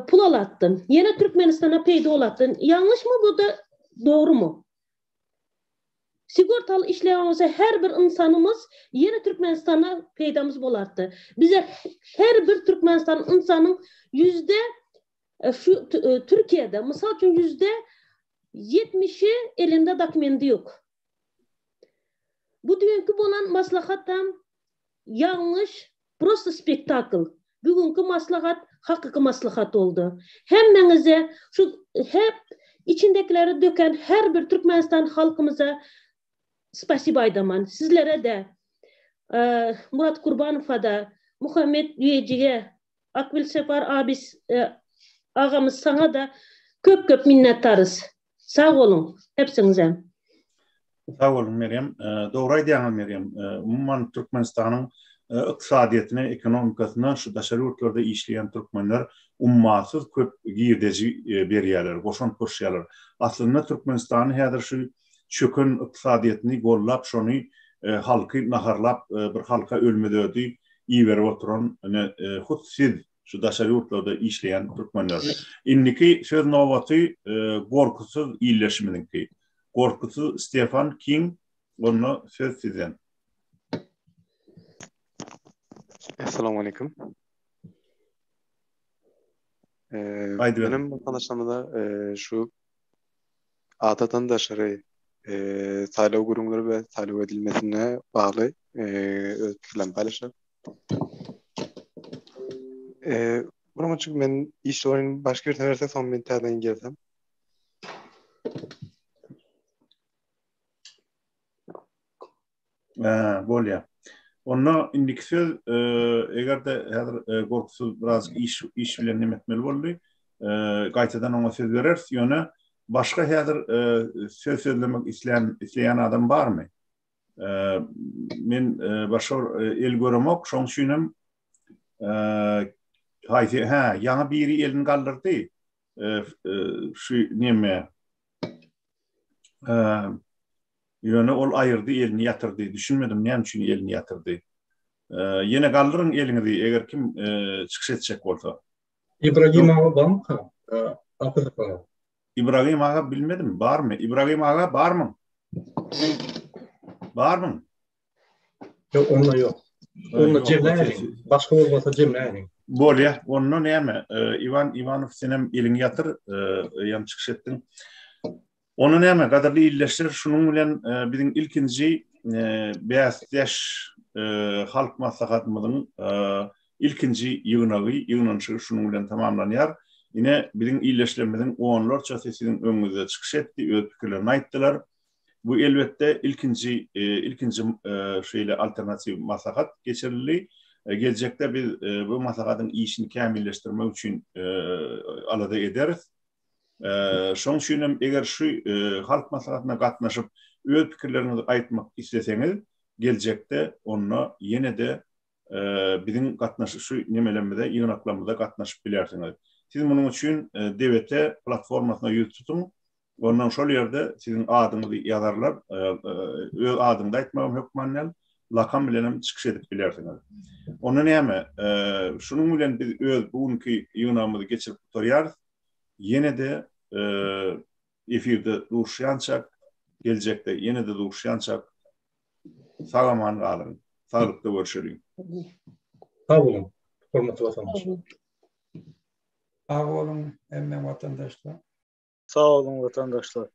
pul alatdym. Ýene Türkmenistana peýda bolatdym. Ýalňyşmy bu-da, dogrumy? Sigortaly işleýän bolsa her bir ynsanymyz ýene Türkmenistana peýdamyz bolardy. Bize her bir Türkmenistan ynsanyň ýüzde şu Türkiýede mysal üçin ýüzde ýetmişi elinde dokumendi ýok. Bu düýnki bolan maslahatam ýalňyş, prosto spektakl. Bugünki maslahat hakyky maslahat boldy. Hemmeňize şu hep içindekileri döken her bir Türkmenistan halkymyza spasiba aýdaman. Sizlere-de, Murat Kurbanowa-da, Muhammet Düýejige, Akbil Separ abis agamyz saňa-da köp-köp minnetdarys. Sag boluň hepsiňizem. Sag boluň Merýem. Dogry aýdýaňyz Merýem. Umuman Türkmenistanyň ykdysadyýetine, ekonomikasyna şu daşary ýurtlarda işleýän türkmenler ummasyz köp girdeji berýärler, goşant goşýarlar. Aslynda Türkmenistany häzir şu çöken ykdysadyýetini gollap şony halky naharlap bir halka ölmez-ödi iberip oturan ine hut siz Şu daşary ýurtlarda işleýän türkmenler. Indiki söz nobaty gorkusyz ildeşimiziňki. Gorkusyz Stefan King onda söz sizden. Essalamu aleýkum. Menem watandaşlarymyza şu adadan daşary saýlaw gürrüňleri we saýlaw edilmesine bagly öz pikirlerimi paýlaşjak. Munuň üçin men iş oýun başga birisine bersek soň men täzeden gelsem. Hä, bolýar. Onda indiki söz, eger-de häzir Gorkusyz biraz iş iş bilen neme etmeli boldy, gaýtadan oňa söz bereris. Ýöne başga häzir söz sözlemek islän isleýän adam barmy? Men başga bir el göremok, şoň üçin hem haýsy, hä, ýaňy biri elini galdyrdy. Şu neme Ýöne ol aýyrdy elini ýatyrdy. Düşünmedim näme üçin elini ýatyrdy. Ýene galdyryň eliňizi eger kim çykyş etjek bolsa. Ibragim aga barmyka? Akylyp aga. Ibragim aga bilmedim, barmy? Ibragim aga barmyň? Barmyň? Ýok, onda ýok. Onda jemläýeliň. Başga bolmasa jemläýeliň. Bolýa. Onda näme? Iwan Iwanow senem eliňi ýatyr, ýam çykyş etdiň. Onda näme, gadyrly ildeşler, şunuň bilen biziň ilkinji bäsdeş Halk Maslahatymyzyň ilkinji ýygnagy, ýygnanyşygy şunuň bilen tamamlanýar. Ine, biziň ildeşlerimiziň onlarçasy siziň öňüňizde çykyş etdi, öz pikirlerini aýtdylar. Bu elbetde ilkinji ilkinji şeýle alternatiw maslahat geçirildi. Geljekde biz bu maslahatyň işini kämilleşdirmek üçin alada ederis. Şonuň üçin hem eger şu halk maslahatyna gatnaşyp öz pikirleriňizi aýtmak isleseňiz, geljekde onda ýene-de biziň gatnaşyp şu nemelerimize, ýygnaklarymyza gatnaşyp bilersiňiz. Siz munuň üçin DBT platformasyna ýüz tutuň. Ondan şol ýerde siziň adyňyzy ýazarlar. Öz adyňyzy aýtmagam hökman däl, lakam bilen hem çykyş edip bilersiňiz. Onda näme, şunuň bilen biz öz bu günki ýygnagymyzy geçirip gutarýarys. Ýene-de efirde duşýançak, geljekde ýene-de duşýançak sag-aman galyň. Saglykda görşeliň. Sag boluň, hormatly watandaşlar. Sag boluň, hemme watandaşlar. Sag boluň watandaşlar.